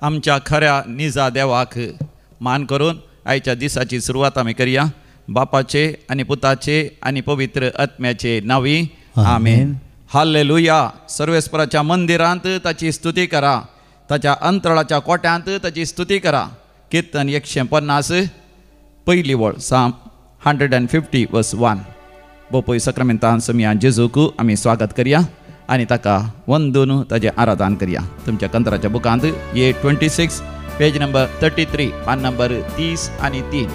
आमच्या खऱ्या निजा देवाक मान करून आयच्या दिसाची सुरवात आमी करया. बापाचे आनी पुताचे आनी पवित्र आत्म्याचे नांवी आमेन. हालेलुया. सर्वेस्पराच्या मंदिरांत ताची स्तुती करा, ताच्या अंतराळाच्या कोट्यांत ताची स्तुती करा. कीर्तन 150 पयली वळ, Psalm 150 verse 1. बोपय सक्रामेंतान समिया जेजूक आमी स्वागत करया आनी ताका वंदून ताजें आराधन करया. तुमच्या कंत्राच्या बुकांत A26 page number 33, पान नंबर 30 आनी 3.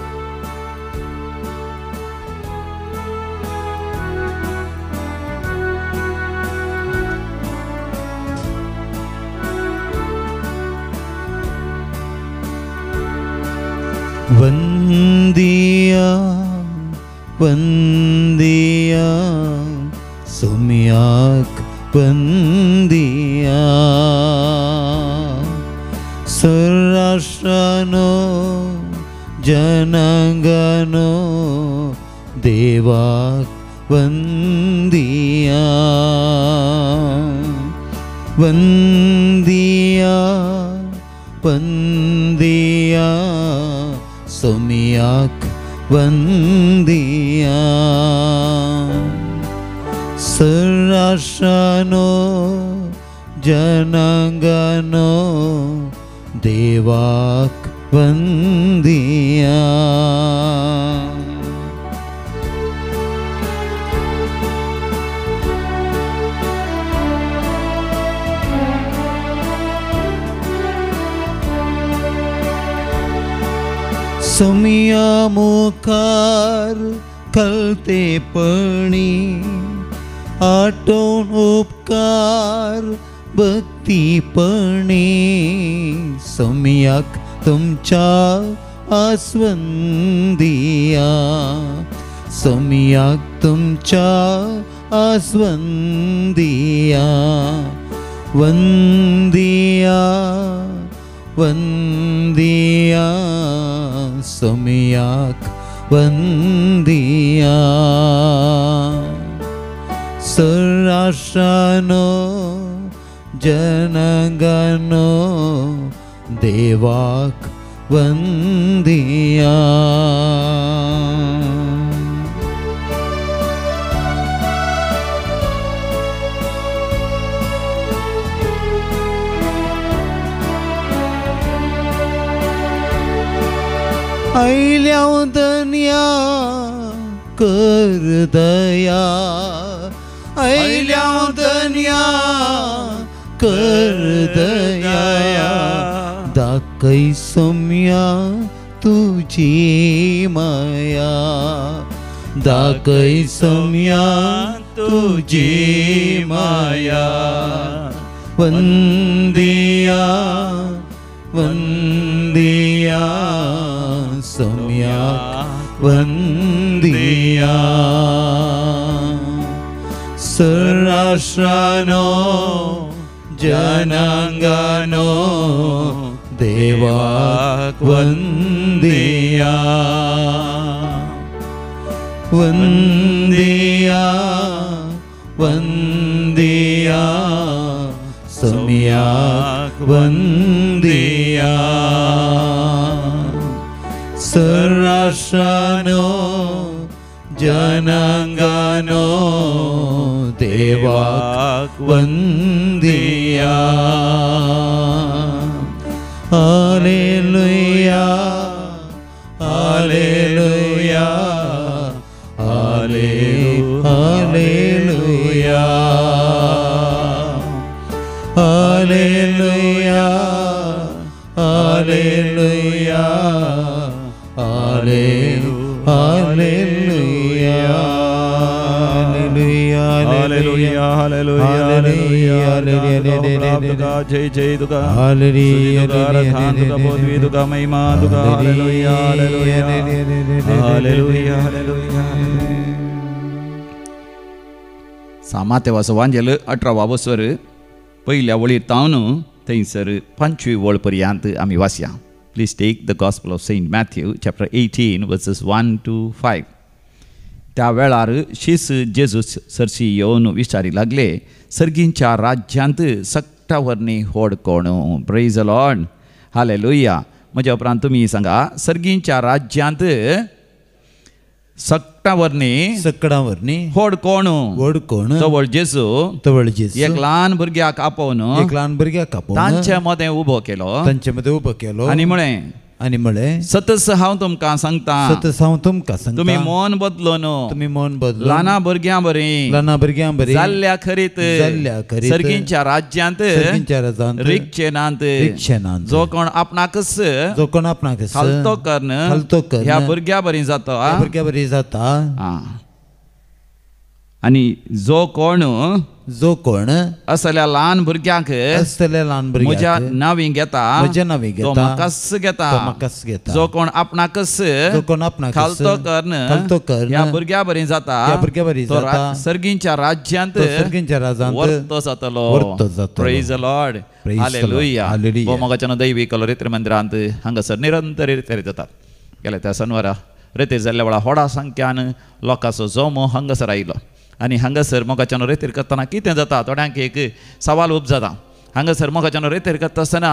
वंदिया वंदिया सोम्याक वंदिया, सर्राष्ट्रानो जनांगानो देवाक वंदिया. वंदिया वंदिया सोम्याक वंदिया, सर्राष्ट्रानो जनांगानो देवाक वंदिया. सोम्या मुखार कलतेपणी आठवण उपकार भक्तीपणी, सोम्याक तुमच्या आस्वंदिया, सोम्याक तुमच्या आस्वंदिया. वंदिया वंदिया सोम्याक वंदिया, सर्राष्ट्रानो जनांगानो देवाक वंदिया. आयल्या दन्या कर दया, आयल्या दन्या कर दया, दाखय सोम्या तुझी माया, दाखय सोम्या तुझी माया. वंदिया वंदिया सोम्याक वंदिया, सर्राष्ट्रानो जनांगानो देवाक वंदिया. वंदिया वंदिया सोम्याक वंदिया, सर्राष्ट्रानो जनांगानो देवाक वंदिया. हालेलुया हालेलुया hallelujah hallelujah hallelujah hallelujah. Hallelujah hallelujah hallelujah. जय जय तुका हालेलुया तुका पदवी तुका महिमा तुका. हालेलुया हालेलुया हालेलुया हालेलुया. सामातेवाचो वांजेल 18 वसर पयल्या वळीर तावन थंयसर 25 वळ पर्यंत आमी वाचया. Please take the gospel of Saint Matthew chapter 18 verses 1 to 5. त्या वेळार शीस जेजू सरशी येवन विचारी लागले, सर्गींच्या राज्यांत सक्टा वर्णी होड कोण? Praise the Lord. हालेलुया. म्हज्या उपरांत तुमी सांगा, सर्गींच्या राज्यांत सकटां वरवीं व्हड कोण, व्हड कोण, तवळ जेजू, तवळ जेजू एक ल्हान भुरग्याक आपोवन, एक ल्हान भुरग्याक आपोवन तांचे मदें उबो केलो, तांचे मदें उबो केलो आनी म्हळें, आनी म्हळें, सतस हांव तुमकां सांगता, सतस हांव तुमकां सांगता, तुमी मन बदलून, तुमी मन बदलून ल्हाना भुरग्यां बरी, ल्हाना भुरग्यां बरी जाल्ल्या खरीत, जाल्ल्या खरीत सर्गींच्या राज्यांत, सर्गींच्या राज्यांत रिगचे नात, रिगचे नात. जो कोण आपणाकच, जो कोण आपणाकच खालतो कर्न, खालतो कर्न ह्या भुरग्या बरी जाता, ह्या भुरग्या बरी जाता. आनी जो कोण, जो कोण असल्या ल्हान भुरग्यांक, असल्या ल्हान भुरग्यांक म्हज्या नांवी घेता, म्हज्या नांवी घेता, तो म्हाकाच घेता, तो म्हाकाच घेता. जो कोण आपणाकच, जो कोण आपणाकच खालतो कर्न, खालतो कर्न ह्या भुरग्या बरी जाता, ह्या भुरग्या बरी जाता, सर्गींच्या राज्यांत, सर्गींच्या राज्यांत वर्तो जातलो. वर्तो जातलो. Praise the Lord. Hallelujah. मोगाच्यान दैवी कलो रेत्र मंदिरांत हांगासर निरंतर रेतेर जातात. गेल्या त्या शनिवारा रेतेर जाल्ल्या वेळार व्हडा संख्यान लोकांचो जमो हांगासर आयलो आनी हांगासर मोगाच्यान रेतेर करतना कितें जाता, थोड्यांक एक सवाल उब जाता. हांगासर मोगाच्यान रेतेर करता आसतना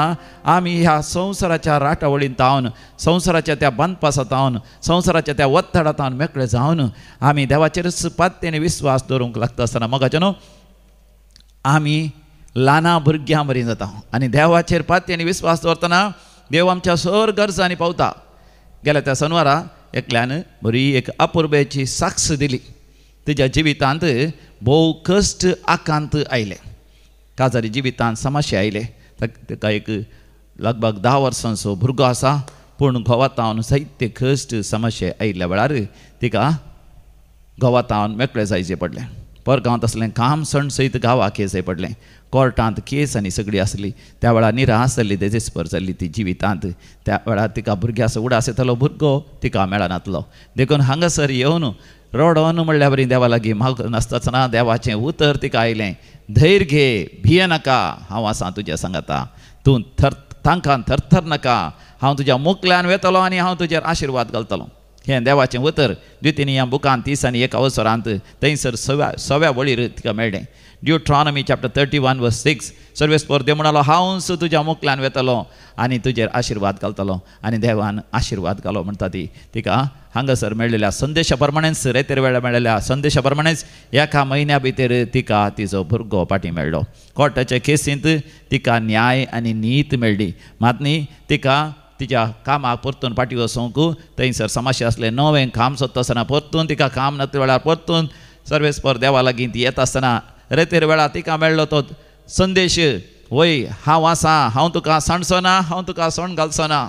आमी ह्या संवसाराच्या राटावळींत तावन, संवसाराच्या त्या बांदपासांत तावन, संवसाराच्या त्या वत्तडांत तावन मेकळे जावन आमी देवाचेरच पात्तेने विस्वास दवरूंक लागता आसतना मोगाच्यान आमी ल्हाना भुरग्यां बरी जाता आनी देवाचेर पात्तेने विस्वास दवरतना देव आमच्या सर गरजांनी पावता. गेल्या त्या शनिवारा एकल्यान बरी एक अपुरबेची साक्ष दिली. तिच्या जिवितांत भोव कश्ट आकांत आयले, काजारी जिवितांत समस्या आयले. ताका एक लगभग 10 वर्सांचो भुरगो आसा, पूण घोवातावन जायते कश्ट समस्या आयिल्ल्या वेळार तिका घोवातावन मेकळें जायचें पडलें. परगांवांत आसलें काम सण सयत गांवाक येवचें पडलें. कोर्टांत केस आनी सगळी आसली. त्या वेळार निराश जाल्ली, देजेस्पर जाल्ली ती जिवितांत. त्या वेळार तिका भुरग्याचो उडास येतालो, भुरगो तिका मेळनातलो. देखून हांगासर येवन रडोन म्हणल्या बरी देवा लागीं माग नासताना देवाचें उतर तिका आयलें, धैर्य घे, भिये नाका, हांव आसा तुज्या सांगाता, तूं थर तांकां थरथर नाका, हांव तुज्या मुकल्यान वेतलो आनी हांव तुजेर आशिर्वाद घालतलो. हें देवाचें उतर द्वितीय बुकान 30 आनी 1 अवसरांत थंयसर सव्या वळीर तिका मेळ्ळें. ड्युट्रॉनॉमी चॅप्टर 31 वर्स 6 सर्वेस्पर देव म्हणालो, हांवच तुज्या मुकल्यान वेतलो आनी तुजेर आशिर्वाद घालतलो. आनी देवान आशिर्वाद घालो म्हणटा ती तिका हांगासर मेळ्ळेल्या संदेशा प्रमाणेच, रेतेर वेळार मेळ्ळेल्या संदेशा प्रमाणेच एका म्हयन्या भितर तिका तिचो भुरगो फाटीं मेळ्ळो. कोर्टाच्या केसींत तिका न्याय आनी नीत मेळ्ळी. मात न्ही तिका तिच्या कामाक परतून फाटीं वचूंक थंयसर समस्या आसलें. नवें काम सोदता आसतना परतून तिका काम नासल्या वेळार परतून सर्वेस्पर देवा लागीं ती येता आसतना रेतेर वेळार तिका मेळ्ळो तो संदेश, वय हांव आसा, हांव तुका सांडचो ना, हांव तुका सण घालचो ना,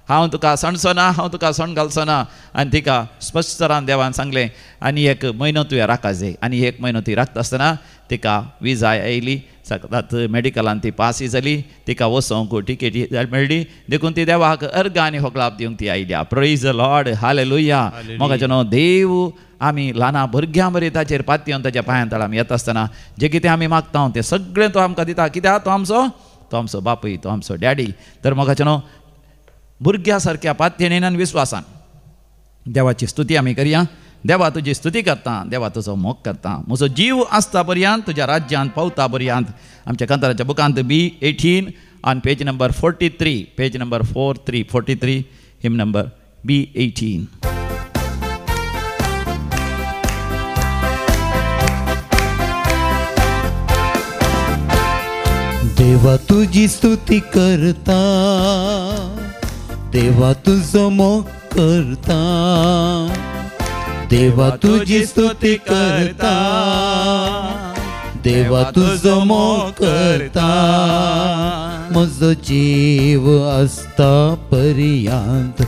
हांव तुका सांडचो ना, हांव तुका सण घालचो ना. आनी तिका स्पश्ट तरान देवान सांगलें, आनी एक म्हयनो तुवें राखा जाय. आनी एक म्हयनो ती राखता आसतना तिका विजाय आयली, सगळ्यांत मेडिकलान ती पासी जाली, तिका वचोंक टिकेटी मेळ्ळी. देखून ती देवाक अर्घ आनी होगळाप दिवंक ती आयल्या. Praise the Lord. Hallelujah. मोगाच्यानो देव आमी ल्हाना भुरग्यां बरी ताचेर पातयेवन ताच्या पांयां तळा आमी येता आसतना जें कितें आमी मागता तें सगळें तो आमकां दिता. कित्याक? तो आमचो, तो आमचो बापूय, तो आमचो डॅडी. तर मोगाच्यानो भुरग्या सारक्या पातयेन आनी विस्वासान देवाची स्तुती आमी करया. देवा तुजी स्तुती करता, देवा तुजो मोग करता, म्हजो जीव आसता पर्यंत तुज्या राज्यांत पावता पर्यंत. आमच्या कांताराच्या बुकांत B18 on page number 43, page number 4343, hymn number B18. देवा तुजी स्तुती करता, देवा तुजो मोग करता, देवा तुजी स्तुती करता, देवा तुजो मोग करता, म्हजो जीव आसता पर्यंत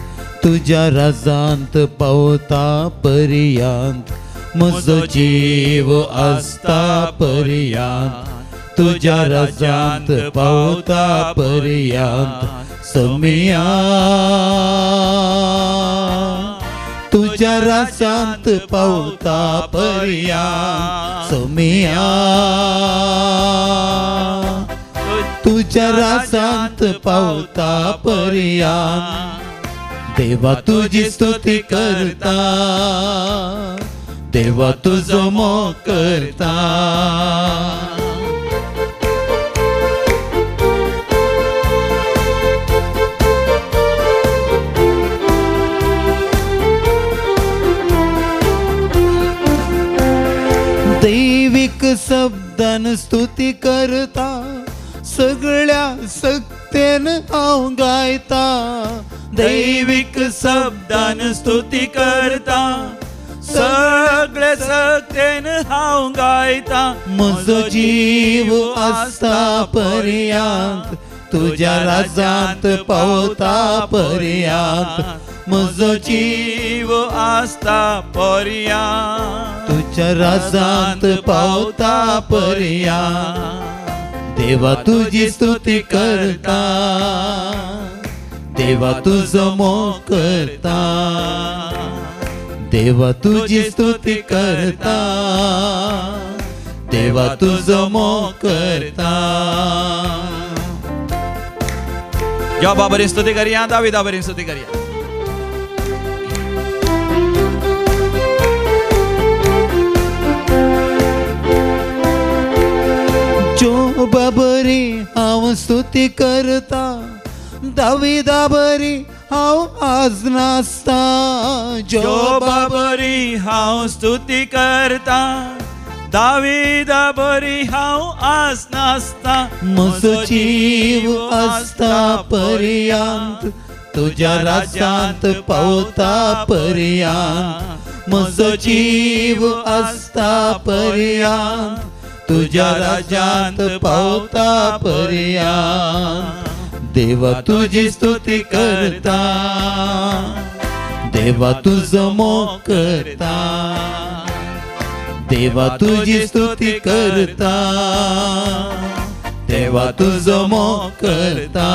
तुज्या राजांत पावता पर्यंत, म्हजो जीव आसता पर्यंत तुज्या राजांत पावता पर्यंत, समिया तुज्या राजांत पावता पर्यंत, समिया तुज्या राजांत पावता पर्यंत, देवा तुजी स्तुती करता, देवा तुजो मोग करता. शब्दान स्तुती करता, सगळ्या सक्तेन हांव गायता। दैवीक शब्दान स्तुती करता, सगळे सक्तेन हांव गायता। म्हजो जीव आसता पर्यांत तुज्या राज्यांत पावता पर्यांत, म्हजो जीव आसता पर्यांत तुज्या राज्यांत पावता पर्यांत। देवा तुजी स्तुती करता, देवा तुजो मोग करता, देवा तुजी स्तुती करता, देवा तुजो मोग करता। जोबा बरी स्तुती करया, दाविदा बरी स्तुती करया। जोबा बरी हांव स्तुती करता, दाविदा बरी हांव आज नाचता। जोबा बरी हांव स्तुती करता, दाविदा बरी हांव आज नाचता। म्हजो जीव आसता पर्यांत तुज्या राज्यांत पावता पर्यांत, म्हजो जीव आसता पर्यांत तुज्या राज्यांत पावता पर्यांत। देवा तुजी स्तुती करता, देवा तुजो मोग करता, देवा तुजी स्तुती करता, देवा तुजो मोग करता।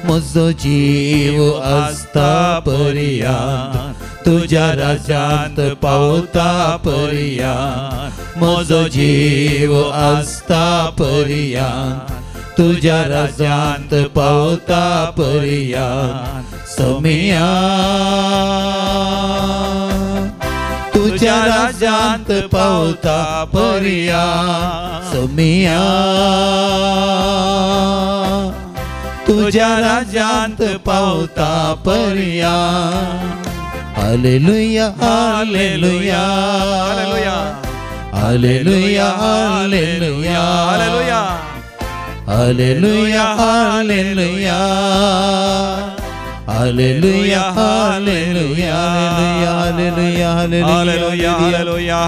म्हजो जीव आसता पर्यांत तुज्या राज्यांत पावता पर्यांत, म्हजो जीव आसता पर्यांत तुज्या राज्यांत पावता पर्यांत। समिया तुज्या राज्यांत पावता पर्यांत, समिया तुज्या राज्यांत पावता पर्यांत। Hallelujah hallelujah hallelujah hallelujah hallelujah hallelujah hallelujah hallelujah hallelujah hallelujah hallelujah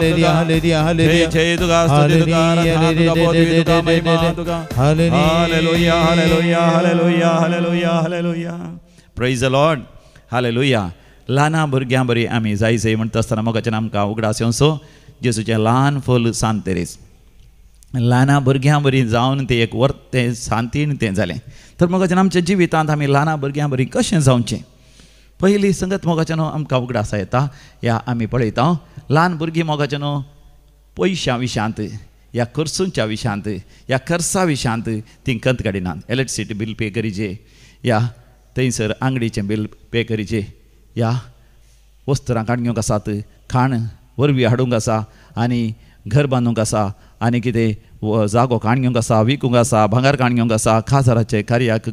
hallelujah hallelujah. जय तुका स्तुति तुका आराधना तुका पदवी तुका महिमा तुका। Hallelujah hallelujah hallelujah hallelujah hallelujah. Praise the Lord. Hallelujah. ल्हाना भुरग्यां बरी आमी जाय जाय म्हणटा आसतना मोगाचें आमकां उगडास येवचो जेजूचें ल्हान फूल सांत तेरेज। ल्हाना भुरग्यां बरी जावन तें एक वर्तें शांतीन तें जालें। तर मोगाचें आमच्या जिवितांत आमी ल्हाना भुरग्यां बरी कशें जावचें पयलीं संगत मोगाचें न्हू आमकां उगडास येता ह्या आमी पळयता। ल्हान भुरगीं मोगाचें न्हू पयशां विशयांत ह्या खर्चूंच्या विशयांत ह्या खर्चा विशयांत तीं खंत काडिनात। इलेक्ट्रिसिटी बील पे करीचे ह्या थंयसर आंगडीचें बील पे करीचे ह्या वस्त्रां काडून घेवंक आसात, खाण वरवीं हाडूंक आसा आनी घर बांदूंक आसा आनी कितें जागो काण घेवंक आसा, विकूंक आसा, भांगर काण घेवंक आसा, खाजराचे कार्याक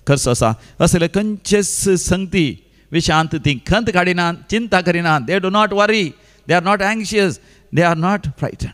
खर्च आसा। असले खंयचेच संगती विशयांत ती खंत काडिनात, चिंता करिनात। They do not worry, they are not anxious, they are not frighten.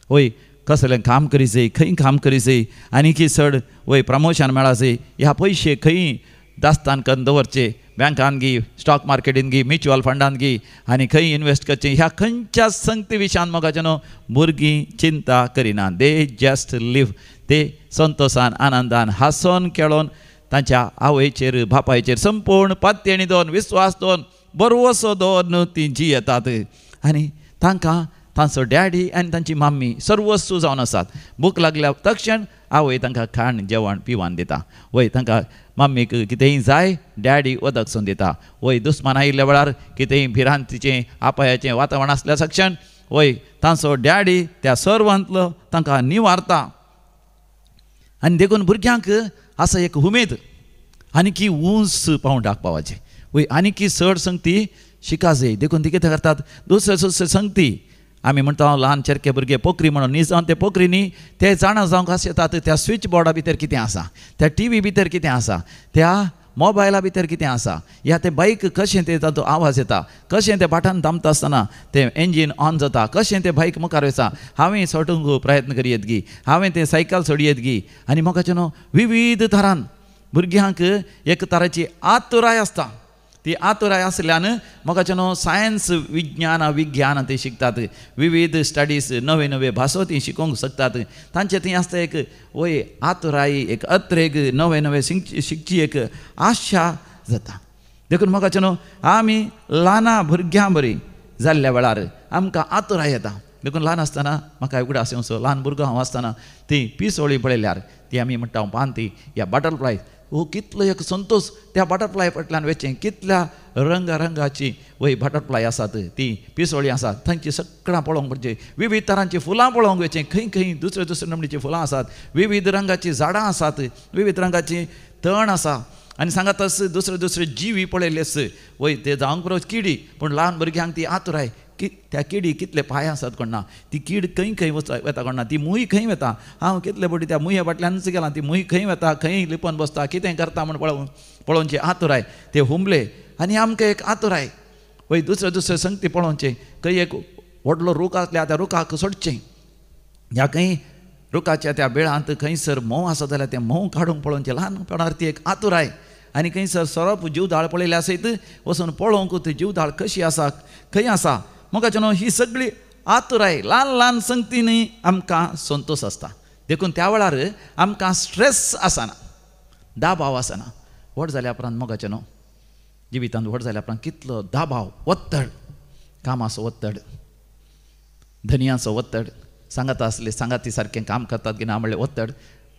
वय कसलें काम करीजय, खंय काम करीजय आनी की चड वय प्रमोशन मेळाजय, ह्या पयशे खंय दास्तान करून दवरचे, बँकान गी, स्टॉक मार्केटीन गी, म्युच्युअल फंडान गी आनी खंय इन्वेस्ट करचें, ह्या खंयच्या संगती विशयान मोगाचें न्हू भुरगीं चिंता करिना। They just live. ते संतोशान आनंदान हांसोन खेळोन तांच्या आवयचेर बापायचेर संपूर्ण पातयेणी दवरून विस्वास दवरून बरवसो दवरून तीं जियेतात आनी तांकां तांचो डॅडी आनी तांची मम्मी सर्वस्व जावन आसात। भूक लागल्या तक्षण आवय तांकां खाण जेवण पिवन दिता, वय तांकां मम्मीक कितेंय जाय डॅडी वदक सोन दिता, वय दुस्मान आयिल्ल्या वेळार कितेंय भिरांतीचें आपायाचें वातावरण आसल्या सक्षण वय तांचो डॅडी त्या सर्वांतलो तांकां निवारता। आनी देखून भुरग्यांक आसा एक उमेद आनी की उंच पावंडाक पावाचें, वय आनी की चड संगती शिका जाय। देखून ती कितें करतात दुसरे दुसरे संगती आमी म्हणटा ल्हान चेरके भुरगे पोखरी म्हणून न्ही जावन ते पोखरी न्ही ते जाणा जावंक आस येतात त्या स्विच बोर्डा भितर कितें आसा, त्या टी व्ही भितर कितें आसा, त्या मोबायला भितर कितें आसा, ह्या तें बायक कशें तें तातूंत आवाज येता, कशें तें बाटन दामता आसतना तें इंजीन ऑन जाता, कशें तें बायक मुखार वयता, हांवें सोडूंक प्रयत्न करयेत गी, हांवें तें सायकल सोडयेत गी. आनी मोगाचे न्हू विविध तरान भुरग्यांक एक तराची आतुराय आसता. ती आतुराय आसल्यान मोगाचे न्हू सायन्स विज्ञान विज्ञान ते शिकतात, विविध स्टडीज नवे नवे भासो ती शिकोवंक शकतात. तांचे थंय आसता एक वय आतुराय, एक अत्रेग, नवे नवे शिकची एक आशा जाता. देखून मोगाचे न्हू आमी ल्हाना भुरग्यां बरी जाल्ल्या वेळार आमकां आतुराय येता. देखून ल्हान आसतना म्हाका उगडास येवचो, ल्हान भुरगो हांव आसतना ती पिसोळी पळयल्यार ती आमी म्हणटा पान ती या बटरफ्लाय, हो कितलो एक संतोश त्या बटरफ्लाय फाटल्यान वचचें, कितल्या रंगारंगाची वय बटरफ्लाय आसात, ती पिसोळी आसात, थंयची सगळां पळोवंक पडचें, विविध तरांचीं फुलां पळोवंक वचचें, खंय खंय दुसरे दुसरे नमणीचीं फुलां आसात, विविध रंगाचीं झाडां आसात, विविध रंगाची तण आसा. आनी सांगात दुसरे दुसरे जिवी पळयलेच वय ते जावंक पुरो किडी, पूण ल्हान भुरग्यांक ती आतुराय की त्या किडी कितले पांय आसात कोण ना, ती कीड खंय खंय वता कोण ना, ती मूय खंय वता, हांव कितले फावटी त्या मुये फाटल्यानच गेलां, ती मूय खंय वता, खंय लिपोवन बसता, कितें करता म्हूण पळोवची आतुराय, ते हुमले. आनी आमकां एक आतुराय वय दुसरे दुसरे संगती पळोवचें, खंय एक व्हडलो रूख आसल्यार त्या रुखाक सोडचें, ह्या खंय रुखाच्या त्या बेळांत खंयसर म्होंव आसा जाल्यार तें म्होंव काडूंक पळोवचें, ल्हानपणार ती एक आतुराय. आनी खंयसर सोरोप जीवदाळ पळयल्या आसत वचून पळोवंक ती जीवदाळ कशी आसा, खंय आसा. मोगाचे न्हू ही सगळी आतुराय ल्हान ल्हान संगतींनी आमकां संतोश आसता. देखून त्या वेळार आमकां स्ट्रेस आसना, दाबाव आसना. व्हड जाल्या उपरांत मोगाचे न्हू जिवितांत व्हड जाल्या उपरांत कितलो दाबाव, ಒತ್ತड, कामाचो ಒತ್ತड, धनयांचो ಒತ್ತड, सांगाता आसले सांगाती सारकें काम करतात की ना म्हणलें ಒತ್ತड.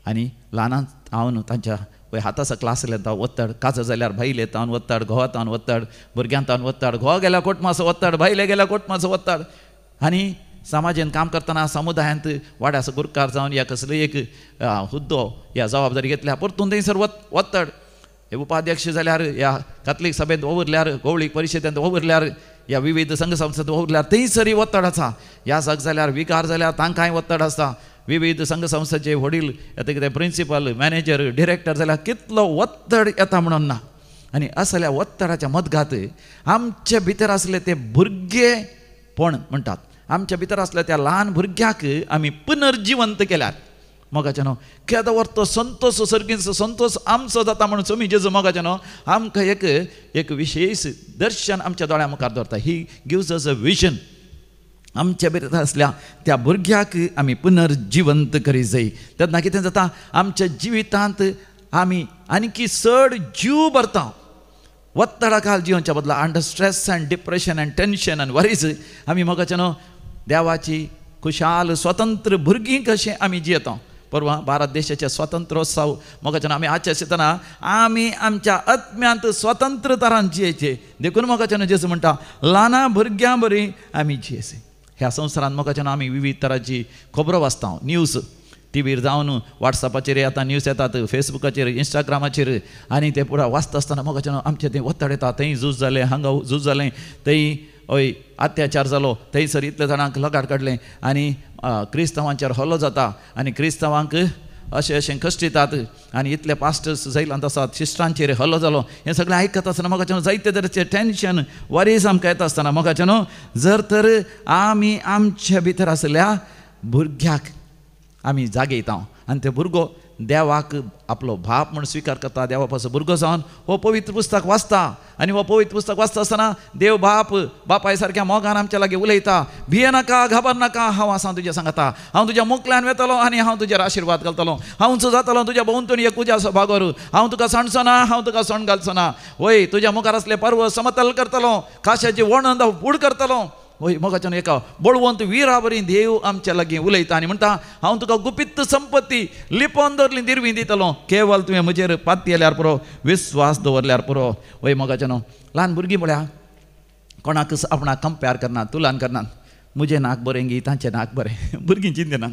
आनी ल्हानांत हांव तांच्या वय हाता क्लास येता ಒತ್ತड, काजर जाल्यार भायले तावन ಒತ್ತड, घोवा तावन ಒತ್ತड, भुरग्यां तावन ಒತ್ತड, घोवा गेल्यार कोटमाचो ಒತ್ತड, भायले गेल्यार कोटमाचो ಒತ್ತड. आनी समाजेन काम करतना समुदायांत वाड्याचो गुरकार जावन या कसलोय एक हुद्दो या जबाबदारी घेतल्या परतून थंयसर ಒತ್ತड. हे उपाध्यक्ष जाल्यार ह्या कातलीक सभेंत वावुरल्यार, गवळीक परिशदेंत वावुरल्यार, ह्या विविध संघ संस्थेंत वावुरल्यार थंयसरय ಒತ್ತड आसा. ह्या जाग जाल्यार विकार जाल्यार तांकांय ಒತ್ತड आसता. विविध संघ संस्थेचे वडील येता कितें प्रिंसिपल, मॅनेजर, डिरेक्टर जाल्यार कितलो ಒತ್ತड येता म्हणून ना. आनी असल्या ಒತ್ತडाच्या मदघात आमचे भितर आसले ते भुरगेपण म्हणटात, आमच्या भितर आसल्या त्या ल्हान भुरग्याक आमी पुनर्जिवंत केल्यार मोगाचे न्हू केदो वर तो संतोश, सर्गीचो संतोश आमचो जाता म्हणून स्वामी जेजू मोगाचे न्हू आमकां एक एक विशेष दर्शन आमच्या दोळ्या मुखार दवरता. He gives us a vision. आमच्या भितर आसल्या त्या भुरग्याक आमी पुनर्जिवंत करी जाय. तेन्ना कितें जाता, आमच्या जिवितांत आमी आणखी चड जीव भरता. ಒತ್ತಡಕಾल जिवनच्या बदला under stress and depression and tension and worries आमी मोगाचे न्हू देवाची खुशाल स्वतंत्र भुरगीं कशें आमी जियेता. परवा भारत देशाचे स्वातंत्र्योत्सव मोगाचे न्हू आमी आचरितना आमी आमच्या आत्म्यांत स्वतंत्र तरान जियेचे. देखून मोगाचे न्हू जेजू म्हणटा ल्हाना भुरग्यां बरी आमी जियेचे. ह्या संवसारांत मोगाचे न्हू आमी विविध तरांची खबरो वाचता, न्यूज टीव्हीर जावन वॉट्सॅपाचेर आतां न्यूज येतात, फेसबुकाचेर, इंस्टाग्रामाचेर, आनी ते पुरा वाचता आसतना मोगाचे न्हू आमचें तें ಒತ್ತड येता. थंय झूज जालें, हांगा झूज जालें, थंय हय अत्याचार जालो, थंयसर इतले जाणांक लगाड काडलें आनी क्रिस्तांवांचेर हल्लो जाता आनी क्रिस्तांवांक अशें अशें कश्टितात आनी इतले पास्टर्स जैलांत आसात, शिश्टांचेर हल्लो जालो. हें सगळें आयकत आसतना मोगाचे न्हू जायते तरेचें टेंशन वरीज आमकां येता आसतना मोगाचे न्हू जर तर आमी आमचे भितर आसल्या भुरग्याक आमी जागयता आनी ते भुरगो देवाक आपलो बाप म्हूण स्विकार करता, देवा पासून भुरगो जावन हो पवित्र पुस्तक वाचता आनी हो पवित्र पुस्तक वाचता आसतना देव बाप बापाय सारक्या मोगान आमच्या लागीं उलयता, भिये नाका, घाबर नाका, हांव आसा तुज्या सांगता, हांव तुज्या मुखल्यान वेतलो आनी हांव तुजेर आशिर्वाद घालतलो, हांवच जातलो तुज्या भोंवतणी एक उज्याचो भागोर, हांव तुका सांडचो ना, हांव तुका सोंड घालचो ना, वय तुज्या मुखार आसले पर्व समतल करतलो, काशाची वणंद हांव फूड करतलो. वय मोगाच्यान एका बळवंत विरा बरी देव आमच्या लागीं उलयता आनी म्हणटा हांव तुका गुपीत संपत्ती लिपोवन दवरली दिरवी दितलो, केवल तुवें म्हजेर पातयेल्यार पुरो, विस्वास दवरल्यार पुरो. वय मोगाच्यान ल्हान भुरगीं म्हळ्यार कोणाक आपणाक कंपेर करनात, तुलन करनात, म्हजें नाक बरें गी तांचें नाक बरें, भुरगीं चिंतनात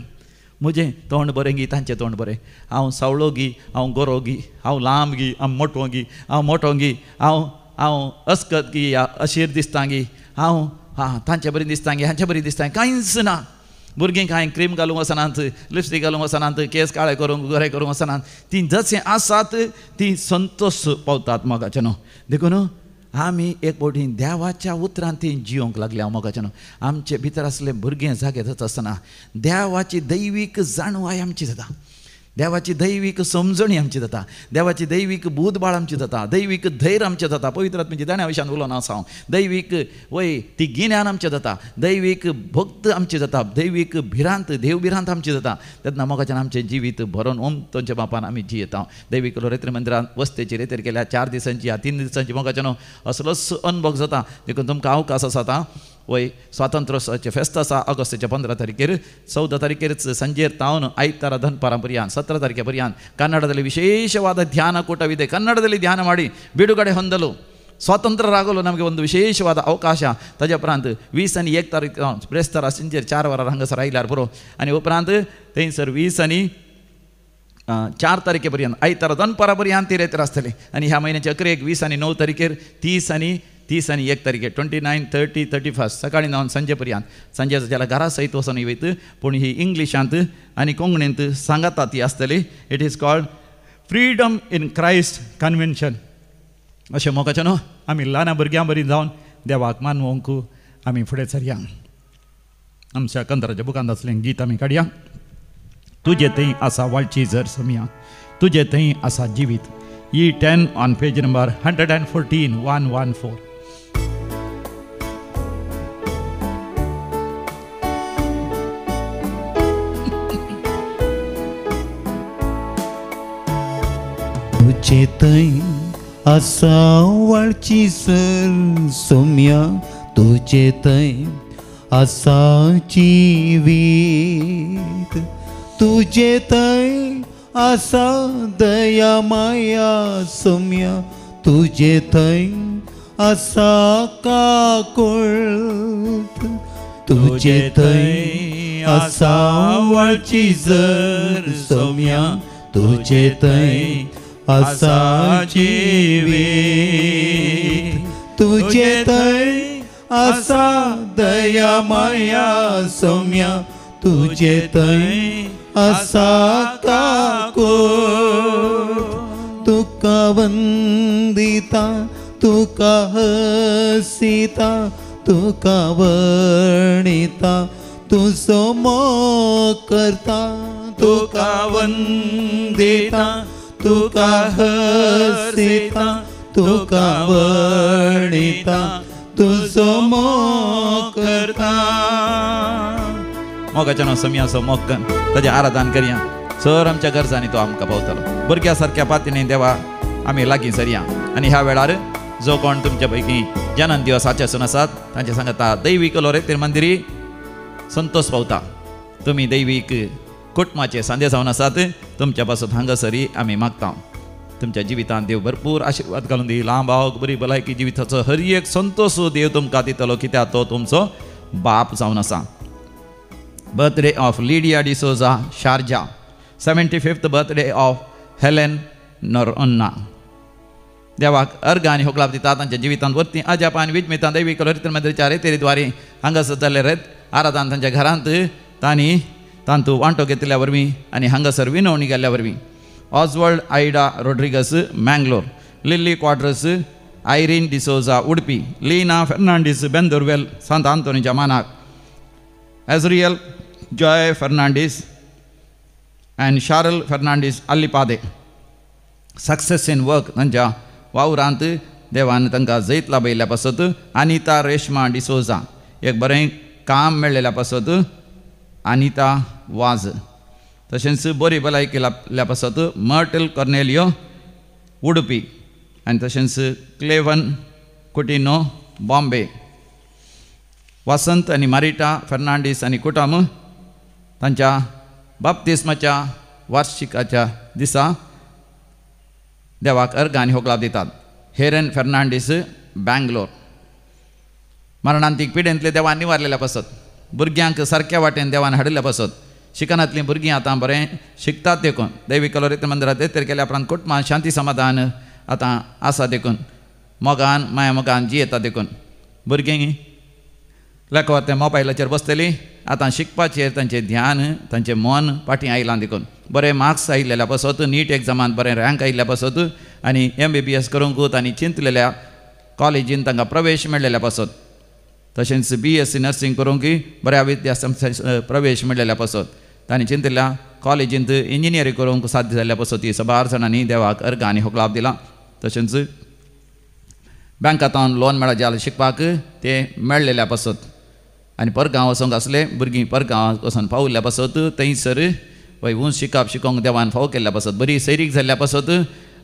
म्हजें तोंड बरें गी तांचें तोंड बरें, हांव सावळो गी, हांव गोरो गी, हांव लांब गी, हांव मोटो गी, हांव मोटो गी, हांव हांव अस्कत गी या अशीर दिसता गी, हांव हां तांचे बरी दिसता गी, हांचे बरी दिसता, कांयच ना. भुरगीं कांय क्रीम घालूंक वचनात, लिपस्टीक घालूंक वचनात, केंस काळे करूंक गोरे करूंक वचनात, तीं जशें आसात तीं संतोश पावतात मोगाचें न्हू. देखून आमी एक फावटी देवाच्या उतरान ती जियोंक लागल्या मोगाचें न्हू. आमचे भितर आसले भुरगें जागे जाता आसतना देवाची दैवीक जाणवाय आमची जाता, देवाची दैवीक समजणी आमची जाता, देवाची दैवीक बूदबाळ आमची जाता, दैवीक धैर्य आमचें जाता. पवित्र आत्म्याची देण्या विशयान उलोवन आसा हांव. दैवीक वय ती गिन्यान आमचें जाता, दैवीक भक्त आमची जाता, दैवीक भिरांत देव भिरांत आमची जाता. तेन्ना मोगाच्यान आमचें जिवीत भरोन ओम तांच्या बापान आमी जियेता. दैवीक लोरेत्री मंदिरान वस्तेची रेतेर केल्या 4 दिसांची या 3 दिसांची मोगाच्यान असलोच अनुभव जाता. देखून तुमकां अवकाश आसा वय स्वातंत्र्योत्सवाचें फेस्त आसा ऑगस्टाच्या 15 तारखेर, 14 तारखेरच सांजेर तावन आयतारा दनपारां पर्यंत 17 ತಾರೀಕೆ ಪರ್ಯಂತ ಕನ್ನಡದಲ್ಲಿ ವಿಶೇಷವಾದ ಧ್ಯಾನಕೂಟವಿದೆ. ಕನ್ನಡದಲ್ಲಿ ಧ್ಯಾನ ಮಾಡಿ ಬಿಡುಗಡೆ ಹೊಂದಲು ಸ್ವಾತಂತ್ರ್ಯರಾಗಲು ನಮಗೆ ಒಂದು ವಿಶೇಷವಾದ ಅವಕಾಶ. ताजे उपरांत 20 आनी 1 तारीख ब्रेस्तारा सांजेर 4 वरां हांगासर आयल्यार पुरो. आनी उपरांत थंयसर 20 आनी 4 तारखे पर्यंत आयतारा दनपारा पर्यंत ती रेतर आसतली. आनी ह्या म्हयन्याचे अकरेक 20 आनी 9 तारखेर 30 आनी 1 तारखेर 29, 30, 31 सकाळी 9 सांजे पर्यंत. सांजे जाल्यार घरा सयत वचून वयत, पूण ही इंग्लिशांत आनी कोंकणींत सांगाता ती आसतली. It is called freedom in Christ convention. अशें मोगाचें न्हू आमी ल्हान भुरग्यां बरी जावन देवाक मानवंक आमी फुडें सरया. आमच्या कंत्राच्या बुकांत आसलें गीत आमी काडया. तुजे थंय आसा वाळची जर समया, तुजे थंय आसा जिवीत. E10 on page number 114, 114. तुजे थंय आसा वाळची सर सोम्या, तुजे थंय आसा जिवीत, तुजे थंय आसा दया माया सोम्या, तुजे थंय आसा काकुळट, तुजे थंय आसा वाळची जर सोम्या, तुजे थंय आसा जिवीत, तुजे थंय आसा दया माया सोम्या, तुजे थंय आसा काकुळट. तुका वंदिता, तुका हसिता, तुका वर्णिता, तुजो मोग करता, तुका वंदिता, तुका हसिता, तुका वर्णिता, तुजो मोग करता. मोगाच्या नांव समियाचो मोग कर, ताजें आराधन करया. सर आमच्या गरजांनी तो आमकां पावतलो. भुरग्या सारक्या पातीने देवा आमी लागीं सरया. आनी ह्या वेळार जो कोण तुमच्या पैकी जनन दिवस आचेसून आसात तांचे सांगता दैवीक लोरेतेर मंदिरी संतोष पावता. तुमी दैवीक कुटुंबाचे सांदे जावन आसात, तुमच्या पासून हांगासरी आमी मागता. तुमच्या जिवितांत देव भरपूर आशिर्वाद घालून दी, लांब आवक, बरी भलायकी, जिविताचो हर एक संतोष देव तुमकां दितलो, कित्याक तो तुमचो बाप जावन आसा. Birthday of Lydia D'Souza Sharjah, 75th birthday of Helen Noronha. देवाक अर्घ आनी होगलाप दिता तांच्या जिवितांत वरती अजाप आनी विजमितां दैवीक लोरेतेर मंदिराच्या रेतेरी द्वारे हांगासर जाल्ले रेत आराधन तांच्या घरांत तांणी तांतू वांटो घेतिल्ल्या वरवीं आनी हांगासर विनवणी केल्ल्या वरवीं. Oswald Ida Rodrigues Mangalore, Lily Quadras, Irene D'Souza Udupi, Leena Fernandes Bendoorwell Sant आंतोनीच्या मानाक, Azriel Joy Fernandes and Sharal Fernandes Allipade. Success in work तांच्या वावरांत देवान तांकां जैत लाभयिल्ल्या पासत. अनिता रेशमा डिसोजा एक बरें काम मेळ्ळेल्या पासत. अनिता वाज तशेंच बरी भलायकी लाभल्या पासत मर्टल कॉर्नेलियो उडुपी आनी तशेंच क्लेवन कुटिनो बॉम्बे. वसंत आनी मारिटा फर्नांडीस आनी कुटुंब तांच्या बाप्तिस्माच्या वार्षिकाच्या दिसा देवाक अर्घ आनी होगलाप दितात. हेरन फर्नांडीस बँगलोर. मरणांतीक पिडेंतले देवान निवारलेल्या पासत, भुरग्यांक सारक्या वाटेन देवान हाडिल्ल्या पासत, शिकनांतलीं भुरगीं आतां बरें शिकतात देखून दैवीक लोरेतेर मंदिरांत येतर केल्या उपरांत कुटुंबान शांती समाधान आतां आसा देखून मोगान माया मोगान जियेता देखून भुरगीं लेखो ते मोबायलाचेर बसतली. आतां शिकपाचेर तांचें ध्यान तांचें मन फाटीं आयलां देखून बरें मार्क्स आयिल्ल्या पासत नीट एग्जामांत बरें रँक आयिल्ल्या पासत आनी MBBS करूंक तांणी चिंतलेल्या कॉलेजीन तांकां प्रवेश मेळ्ळेल्या पासत तशेंच BSc nursing करूंक बऱ्या विद्यासंस्थेत प्रवेश मेळ्ळेल्या पासत तांणी चिंतल्या कॉलेजींत इंजिनियरींग करूंक साध्य जाल्ल्या पासत ती सबार जाणांनी देवाक अर्गां आनी होकलाप दिला. तशेंच बँकांत लोन मेळत जाल्यार शिकपाक तें मेळ्ळेल्या पासत आनी परगांव वचोंक आसले भुरगीं परगांव वचोन पावल्ल्या पासत थंयसर वय उंच शिकप शिकोवंक देवान फावो केल्ल्या पासत बरी सैरीक जाल्ल्या पासत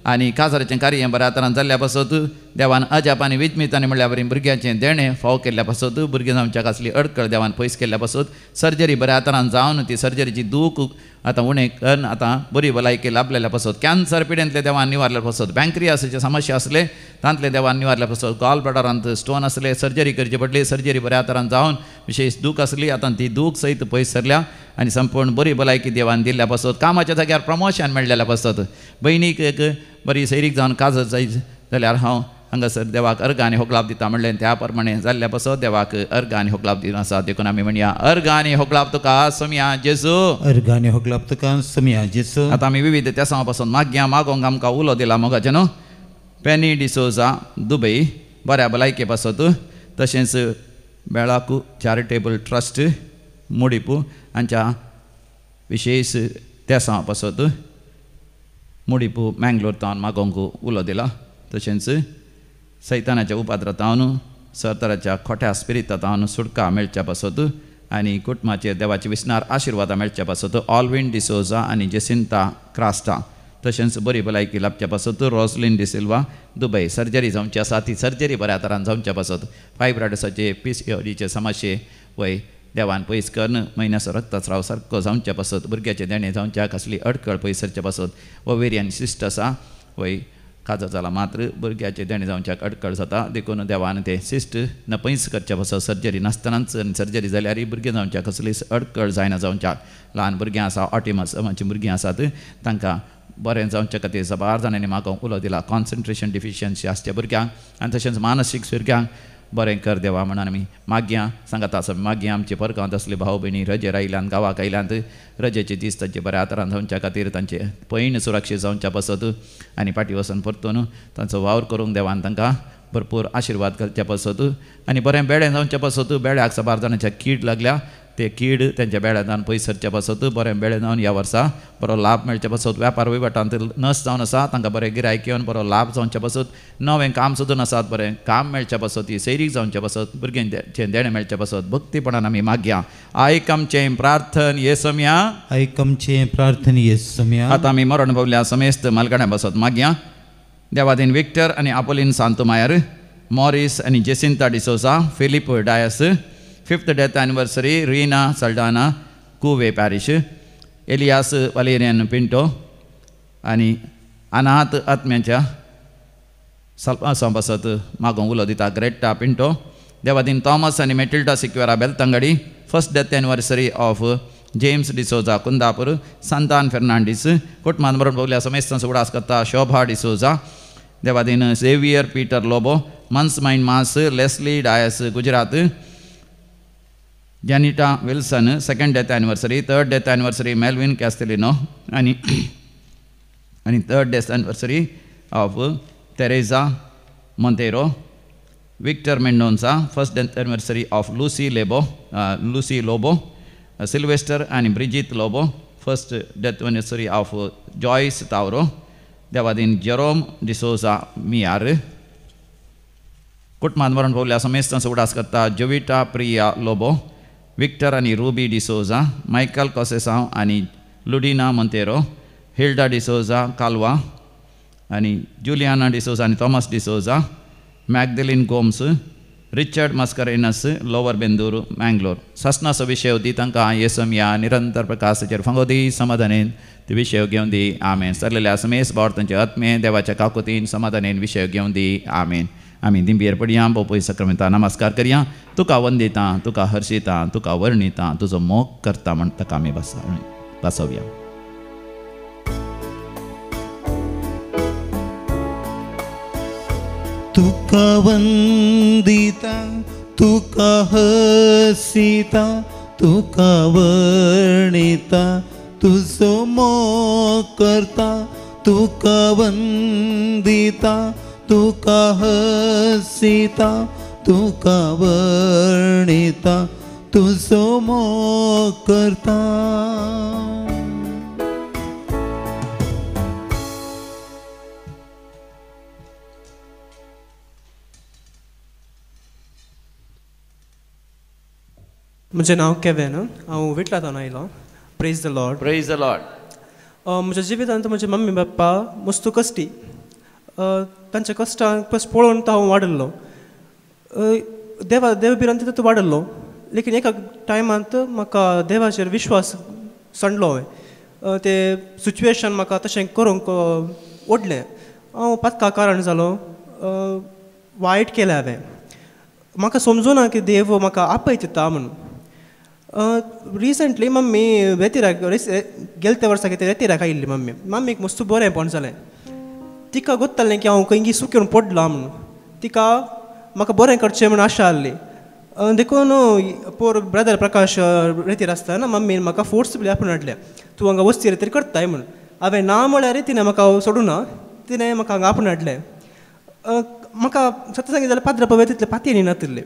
आनी काजाराचें कार्य बऱ्या तरान जाल्ल्या पासत देवान अजाप आनी विजमितांनी म्हणल्यार बरी भुरग्यांचें देणें फावो केल्ल्या पासत भुरगीं जावच्याक आसली अडकळ देवान पयस केल्ल्या पासत सर्जरी बऱ्या तरान जावन ती सर्जरीची दूख आतां उणें करून आतां बरी भलायकी लाभलेल्या पासत कॅन्सर पिडेंतले देवान निवारल्या पासत पँक्रियासाचे समस्या आसले तांतले देवान निवारल्या पासत गॉल ब्लॅडरांत स्टोन आसले सर्जरी करची पडली सर्जरी बऱ्या तरान जावन विशेष दूख आसली आतां ती दूख सयत पयस सरल्या आनी संपूर्ण बरी भलायकी देवान दिल्ल्या पासत कामाच्या जाग्यार प्रमोशन मेळ्ळेल्या पासत भयणीक एक बरी सैरीक जावन काजर जाय जाल्यार हांव हांगासर देवाक अर्गां आनी होकलाप दिता म्हणलें त्या प्रमाणे जाल्ल्या पासत देवाक अर्गां आनी होकलाप दिवन आसा. देखून आमी म्हणया अर्गां आनी होकलाप तुका सोमया जेजू, अर्गां आनी होकलाप तुका सोमया जेजू. आतां आमी विविध तेसां पासून मागया मागोंक आमकां उलो दिला मोगाचें न्हू पेनी डिसोजा दुबय बऱ्या भलायके पासत तशेंच बेळाकू चॅरिटेबल ट्रस्ट मुडिपू हांच्या विशेष तेसां पासत मुडिपू मँगलोर तावन मागोंक उलो दिला. तशेंच सैतानाच्या उपाद्रातावन सरतराच्या खोट्या स्पिरितातावन सुटका मेळच्या पासत आनी कुटुंबाचेर देवाचे विसनार आशिर्वादां मेळच्या पासत ऑलविन डिसोजा आनी जेसिंता क्रास्टा तशेंच बरी भलायकी लाभच्या पासत रोजलिन डिसिल्वा दुबय सर्जरी जावची आसा ती सर्जरी बऱ्या तरान जावच्या पासत फायब्रायडसाचे PCODचे समस्ये वय देवान पयस करून म्हयन्याचो रक्तस्राव सारको जावच्या पासत भुरग्याचें देणें जावच्याक कसली अडकळ पयस सरच्या पासत ओवेरियन सिस्ट आसा वय काजर जाला मात्र भुरग्याचें देणें जावच्याक अडकळ जाता देखून देवान तें सिस्ट न पयस करच्या पासत सर्जरी नासतनाच आनी सर्जरी जाल्यार भुरगें जावच्याक कसलीच अडकळ जायना जावच्याक ल्हान भुरगीं आसा ऑटिझमाचीं भुरगीं आसात तांकां बरें जावच्या खातीर साबार जाणांनी म्हाका उलो दिला. कॉन्सन्ट्रेशन डिफिशियन्सी आसच्या भुरग्यांक आनी तशेंच मानसीक भुरग्यांक बरें कर देवा म्हणून आमी मागया सांगता आसा. मागया आमचे परगांवांत आसले भाव भयणी रजेर आयल्यान गांवाक आयल्यान रजेचे दीस तांचे बऱ्या तरान जावच्या खातीर तांचे पैण सुरक्षीत जावच्या पासत आनी फाटीं वचून परतून तांचो वावर करूंक देवान तांकां भरपूर आशिर्वाद घालच्या पासत आनी बरें बेळें जावच्या पासत बेळ्याक साबार जाणांच्या कीड लागल्या ते कीड तेंच्या बेळ्यान पयस सरच्या पासत बरें बेळें जावन ह्या वर्सा बरो लाभ मेळच्या पासत व्यापार वहिवटांत नस जावन आसा तांकां बरें गिरायक येवन बरो लाभ जावच्या पासत नवें काम सोदून आसात बरें काम मेळच्या पासत ही सैरीक जावच्या पासत भुरग्यांचें देणें मेळच्या पासत भक्तीपणान आमी मागया. आयक आमचें प्रार्थन येसम्या, आयक आमचें प्रार्थन येसम्या. आतां आमी मरण पावल्या समेस्त मालगाड्यां पासत मागया. देवादीन विक्टर आनी आपोलीन सांतोमायर, मॉरीस आनी Jacinta D'Souza, Philip Dias, 5th death anniversary Rina Saldanha Cuvem parish, Elias Valerian Pinto आनी अनाथ आत्म्यांच्या सल्पासां पासत मागोंक उलो दिता ग्रेटा पिंटो. देवादीन थॉमस आनी Matilda Sequeira Belthangady, 1st death anniversary of James D'Souza Kundapur, Santan Fernandes कुटुंबान मरण पावल्या समेस्तांचो उगडास करता शोभा D'Souza. Devadin Xavier Peter Lobo, Mansmine Mas, Leslie Dias Gujarat, Janita Wilson 2nd death anniversary, 3rd death anniversary Melvin Castelino आनी आनी 3rd death anniversary of Teresa Monteiro, Victor Mendonca, 1st death anniversary of Lucy Lobo, Sylvester आनी Brigitte Lobo, 1st death anniversary of Joyce Tauro. Devadin Jerome D'Souza Miyar, कुटुंबान मरण पावल्या समेस्तांचो उगडास करता जोविटा Priya Lobo, Victor आनी ruby D'Souza, Michael कोसेसांव आनी लुडिना Monteiro, Hilda D'Souza कालवा आनी जुलियाना डिसोजा आनी Thomas D'Souza, Magdalene Gomes, Richard Mascarenhas, lower Bendur Mangalore. सासनाचो विशय दी तांकां येसम या निरंतर प्रकाशाचेर फांगो दी समाधानेन ती विशय घेवन दी आमेन. सरलेल्या समेस बावर तांचे आत्मे देवाच्या काकुतीन समाधानेन विशय घेवन दी आमेन. आमी दिंबेर पडया बोपय सक्रमेंता नमस्कार करया. तुका वंदिता, तुका हर्षिता, तुका वर्णिता, तुजो मोग करता म्हण ताका आमी बसोवया. तुका वंदिता, तुका हसिता तुका वर्णिता तुजो मोग करता तुका वंदिता तुका हसिता तुका वर्णिता तुजो मोग करता. म्हजें नांव केवेन, हांव विटलांतल्यान आयलो. Praise the Lord. Praise the Lord. म्हज्या जिवितांत म्हजे मम्मी बाप्पा मस्तू कश्टी, तांच्या कश्टांक पस पळोवन तो हांव वाडिल्लो, देवा देव भिरांत तितूंत वाडिल्लो. लेकीन एका टायमांत म्हाका देवाचेर विश्वास सांडलो हांवें. ते सिच्युएशन म्हाका तशें करूंक ओडलें. हांव पातका कारण जालो, वायट केलें हांवें. म्हाका समजुना की देव म्हाका आपयता म्हणून. रिसंटली मम्मी रेतिराक गेले त्या वर्सा कितें रेतिराक आयिल्ली मम्मी. मम्मीक मस्त बरेंपण जालें. तिका गोत्तालें की हांव खंय सुकेवन पडलां म्हणून. तिका म्हाका बरें करचें म्हूण आशा आसली. देखून पोर ब्रदर प्रकाश रेतीर आसतना मम्मीन म्हाका फोर्सफुली आपोवन हाडलें, तूं हांगा वस्ती रेतीर करताय म्हणून. हांवें ना म्हळ्यार तिणें म्हाका सोडूना, तिणें म्हाका हांगा आपोवन हाडलें. म्हाका सत्य सांगितलें जाल्यार पाद्र पळय तितले पातयेनी नातिल्ले,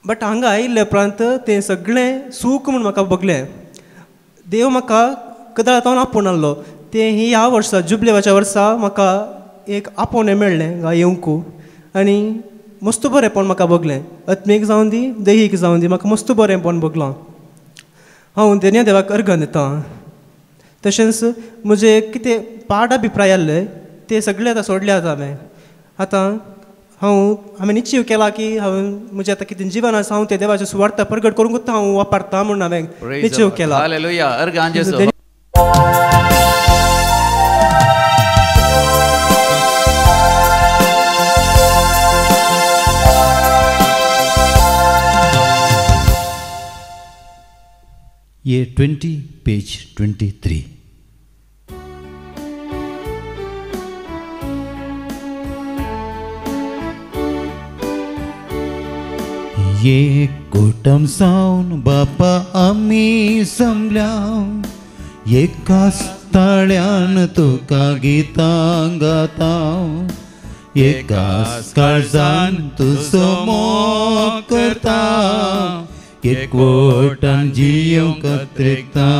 बट हांगा आयिल्ले उपरांत तें सगळें सूख म्हूण म्हाका भोगलें. देव म्हाका कदळांतल्यान आपोवन हाडलो. तें ही ह्या वर्सा जुबलेवाच्या वर्सा म्हाका एक आपोवणें मेळ्ळें हांगा येवंकू आनी मस्त बरेंपण म्हाका भोगलें. आत्मीक जावं दी दैहीक जावं दी, म्हाका मस्त बरेंपण भोगलां. हांव देन्या देवाक अर्घ दितां. तशेंच म्हजे कितें पाड अभिप्राय आसले ते सगळे आतां सोडले आतां हांवें. आतां हांव हांवें निश्चीव केला की हांव म्हजें आतां कितें जिवन आसा हांव तें देवाचें सुवार्थ प्रगट करूंकूच हांव वापरता म्हूण हांवें निश्चीव केला. हालेलुया. अर्घां जेजू. ये 20 पेज 23. ये कोटम सावन बापा आमी जमल्या, एकाच ताळ्यान तुका गितां गाता, एकाच काळजान तुजो मोग करता, एकवटान जियोंक त्रेकता.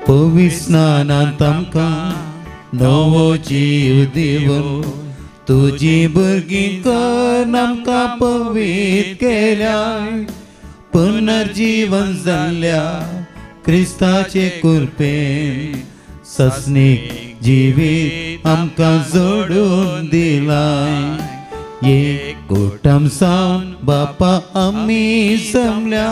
पवित्र स्नानांत आमकां नवो जीव दिवन तुजी भुरगीं कर आमकां पवित्र केल्याय, पुनर्जीवन जाल्ल्या क्रिस्ताचे कृपेन सस्नीक जिवीत आमकां जोडून दिलाय. एक कोटम सावन बापा आमी जमल्या,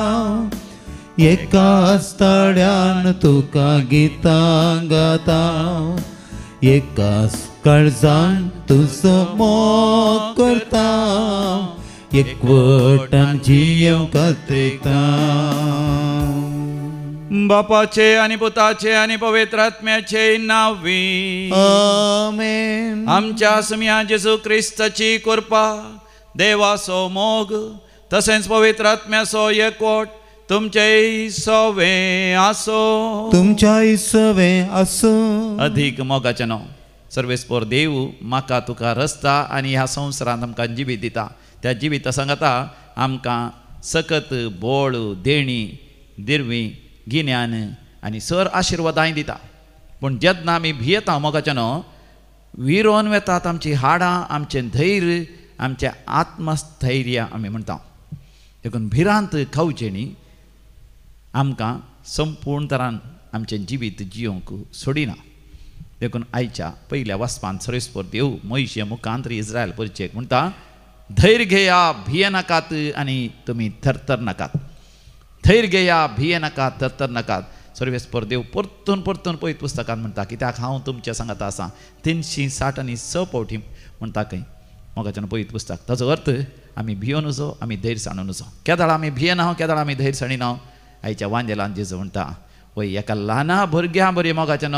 एकाच ताळ्यान तुका गितां गाता, एकाच काळजान तुजो मोग करता, एकवटान जियोंक त्रेकता. बापाचे आनी पुताचे आनी पवित्र आत्म्याचे नांवी आमेन. आमच्या सुम्या जेजू क्रिस्ताची कृपा, देवाचो मोग तसेंच पवित्र आत्म्याचो एकवट तुमचेय सवे आसो. तुमच्याय सवे आसो. अधिक मोगाचें नांव सर्वेस्पोर देव म्हाका तुका रस्ता आनी ह्या संवसारांत आमकां जिवीत दिता. त्या जिविता सांगता आमकां सकत बोळ देणी दिरवी गिन्यान आनी सर आशिर्वादांय दिता. पूण जेन्ना आमी भियेता मोगाचें न्हू विरोन वेतात आमची हाडां, आमचें धैर्य, आमचें आत्मस्थैर्य आमी म्हणटा. देखून भिरांत खावचें न्ही, आमकां संपूर्ण तरान आमचें जिवीत जियोंक सोडिना. देखून आयच्या पयल्या वाचपांत सर्वेस्पोर देव मोयशे मुखांतर इस्रायल परिचयक म्हणटा, धैर्य घेया भियेनाकात आनी तुमी थरथर नाकात. धैर्य घेया भियेनाकात थरथर नाकात. सर्वेस्पोर देव परतून परतून पयत पुस्तकांत म्हणटा, कित्याक हांव तुमच्या सांगाता आसा. 366 फावटी म्हणटा खंय मोगाच्यान पयत पुस्तक. ताचो अर्थ आमी भियोन वचो, आमी धैर्य सांडून वचो. केदाळ आमी भियेना, केदाळ आमी धैर्य सांडिना. आयच्या वांजेलान जेजू म्हणटा, वय एका ल्हाना भुरग्यां बरी मोगाच्यान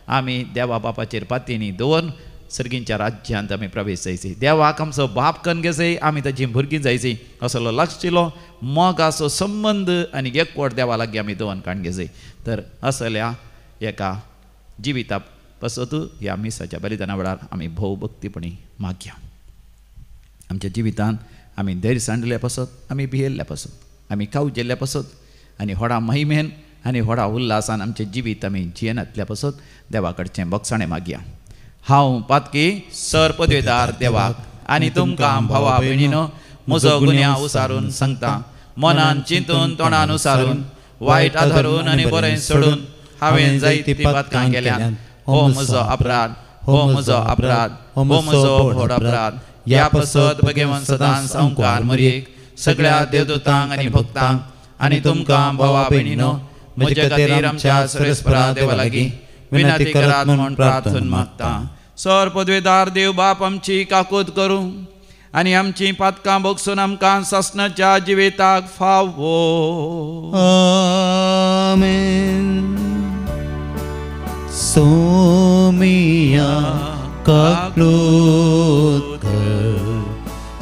आमी देवा बापाचेर पातयेनी दवरून सर्गींच्या राज्यांत आमी प्रवेश जायची. देवाक आमचो बाप कन्न घेजय, आमी ताची भुरगीं जायची असलो लागशिल्लो मोगाचो संबंद आनी एकवट देवा लागीं आमी दवरून काडून घेजय. तर असल्या एका जिविता पासत ह्या मिसाच्या बलिदाना वेळार आमी भोव भक्तीपणी मागया. आमच्या जिवितान आमी धैर्य सांडल्या पासत, आमी भियेल्ल्या पासत, आमी कावजेल्ल्या पासत आनी व्हडा महिमेन आनी व्हडा उल्हासान आमचें जिवीत आमी जियेनातल्या पासत देवा कडचें बोगसाणें मागया. हांव पातकी सर पदवेदार देवाक आनी तुमकां भावा भयणीनो म्हजो गुन्यांव उसारून सांगता. मनान चिंतून तोंडान उसारून वायट आधारून आनी बरें सोडून हांवें जायतीं पातकां केल्यात. हो म्हजो अपराध, हो म्हजो अपराध, हो म्हजो व्हड अपराध. ह्या पासत भगवान सदांच संवकार मरयेक सगळ्या देवदूतांक आनी भक्तांक आनी तुमकां भावा भयणीनो म्हजे खातीर आमच्या सर्वेस्परा देवा लागीं विनंती करात म्हूण प्रार्थना मागता. सर पदवेदार देव बाप आमची काकूत करूं आनी आमची पातकां भोगसून आमकां सासणाच्या जिविताक फावो. आमेन. सोमिया काकलूत कर,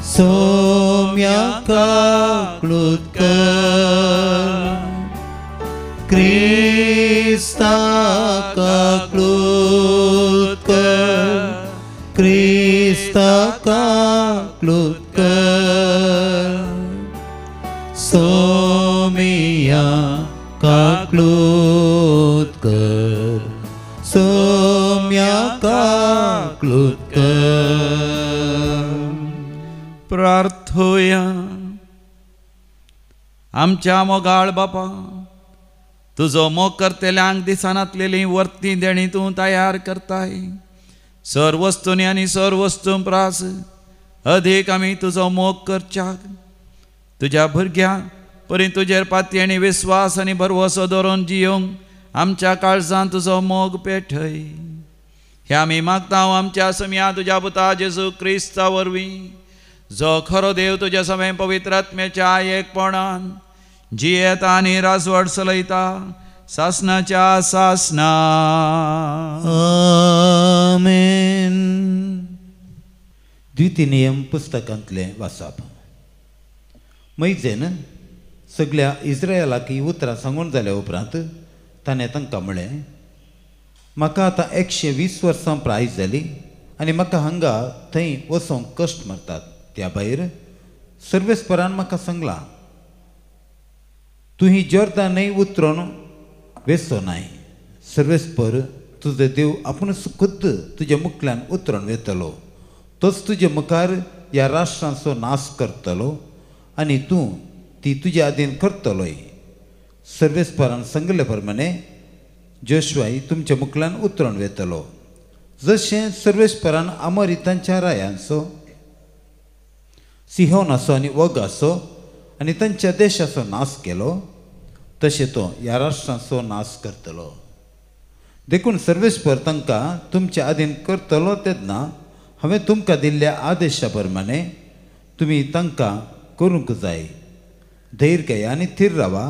सोम्या काकलूत कर, क्रिस्ता काकलूत कर, क्रिस्ता काकलूत कर, सोमिया काकलूत कर, सोम्या काकलूत कर. प्रार्थोया. आमच्या मोगाळ बापा, तुजो मोग करतल्यांक दिसनातलेली वर्ती देणी तूं तयार करताय. सर वस्तूंनी आनी सर वस्तूं प्रास अधीक आमी तुजो मोग करच्याक तुज्या भुरग्यां परी तुजेर पाती आनी विस्वास आनी भरवसो दवरून जियोंक आमच्या काळजान तुजो मोग पेठय. हे आमी मागता आमच्या समया तुज्या पुता जेजू क्रिस्ता वरवीं, जो खरो देव तुज्या समें पवित्र आत्म्याच्या एकपणान जियेता आनी राजवट चलयता सासनाच्या सासना. आमेन. द्वितीय नियम पुस्तकांतलें वाचप. मैजेन सगळ्या इस्रायलाक ही उतरां सांगून जाल्या उपरांत ताणें तांकां म्हळें, म्हाका आतां 120 वर्सां प्राय जाली आनी म्हाका हांगा थंय वचोंक कश्ट मारतात. त्या भायर सर्वेस्परान म्हाका सांगलां, तूं ही जॉर्दान न्हंय उतरून वेचो नाय. सर्वेस्पर तुजो देव आपूणच खुद्द तुज्या मुखल्यान उतरून वेतलो, तोच तुजे मुखार ह्या राष्ट्रांचो नाश करतलो आनी तूं ती तुज्या आदीन करतलोय. सर्वेस्परान सांगले प्रमाणे जोशुआय तुमच्या मुखल्यान उतरून वेतलो. जशें सर्वेस्परान अमोरितांच्या रायांचो, सिहोनाचो आनी ओगाचो आनी तांच्या देशाचो नाश केलो, तशें तो ह्या राष्ट्रांचो नाश करतलो. देखून सर्वेस्पर तांकां तुमच्या आदीन करतलो तेन्ना हांवें तुमकां दिल्ल्या आदेशा प्रमाणे तुमी तांकां करूंक जाय. धैर्य घेया आनी थीर रावा,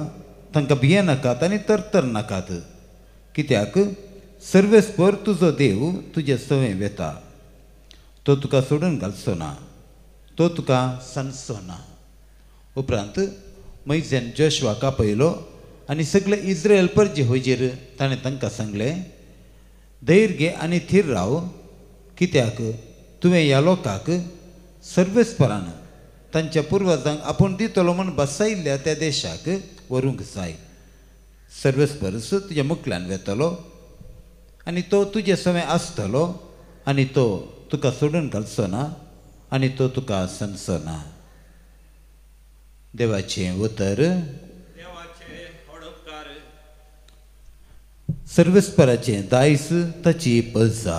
तांकां भियेनाकात आनी तरतर नाकात, कित्याक सर्वेस्पर तुजो देव तुजे सवें वेता. तो तुका सोडून घालचो ना, तो तुका सांजचो ना. उपरांत मैजेन जोशुआक आपयलो आनी सगळे इस्रायल परजे हुजीर ताणें तांकां सांगलें, धैर्य घे आनी थीर राव, कित्याक तुवें ह्या लोकांक सर्वेस्परान तांच्या पुर्वजांक आपूण दितलो म्हूण बसायिल्ल्या त्या देशाक व्हरूंक जाय. सर्वेस्परस तुज्या मुखल्यान वेतलो आनी तो तुजे सवें आसतलो आनी तो तुका सोडून घालचो ना आनी तो तुका सांजचो ना. देवाचें उतर. सर्वेस्पराचें दायज ताची परजा.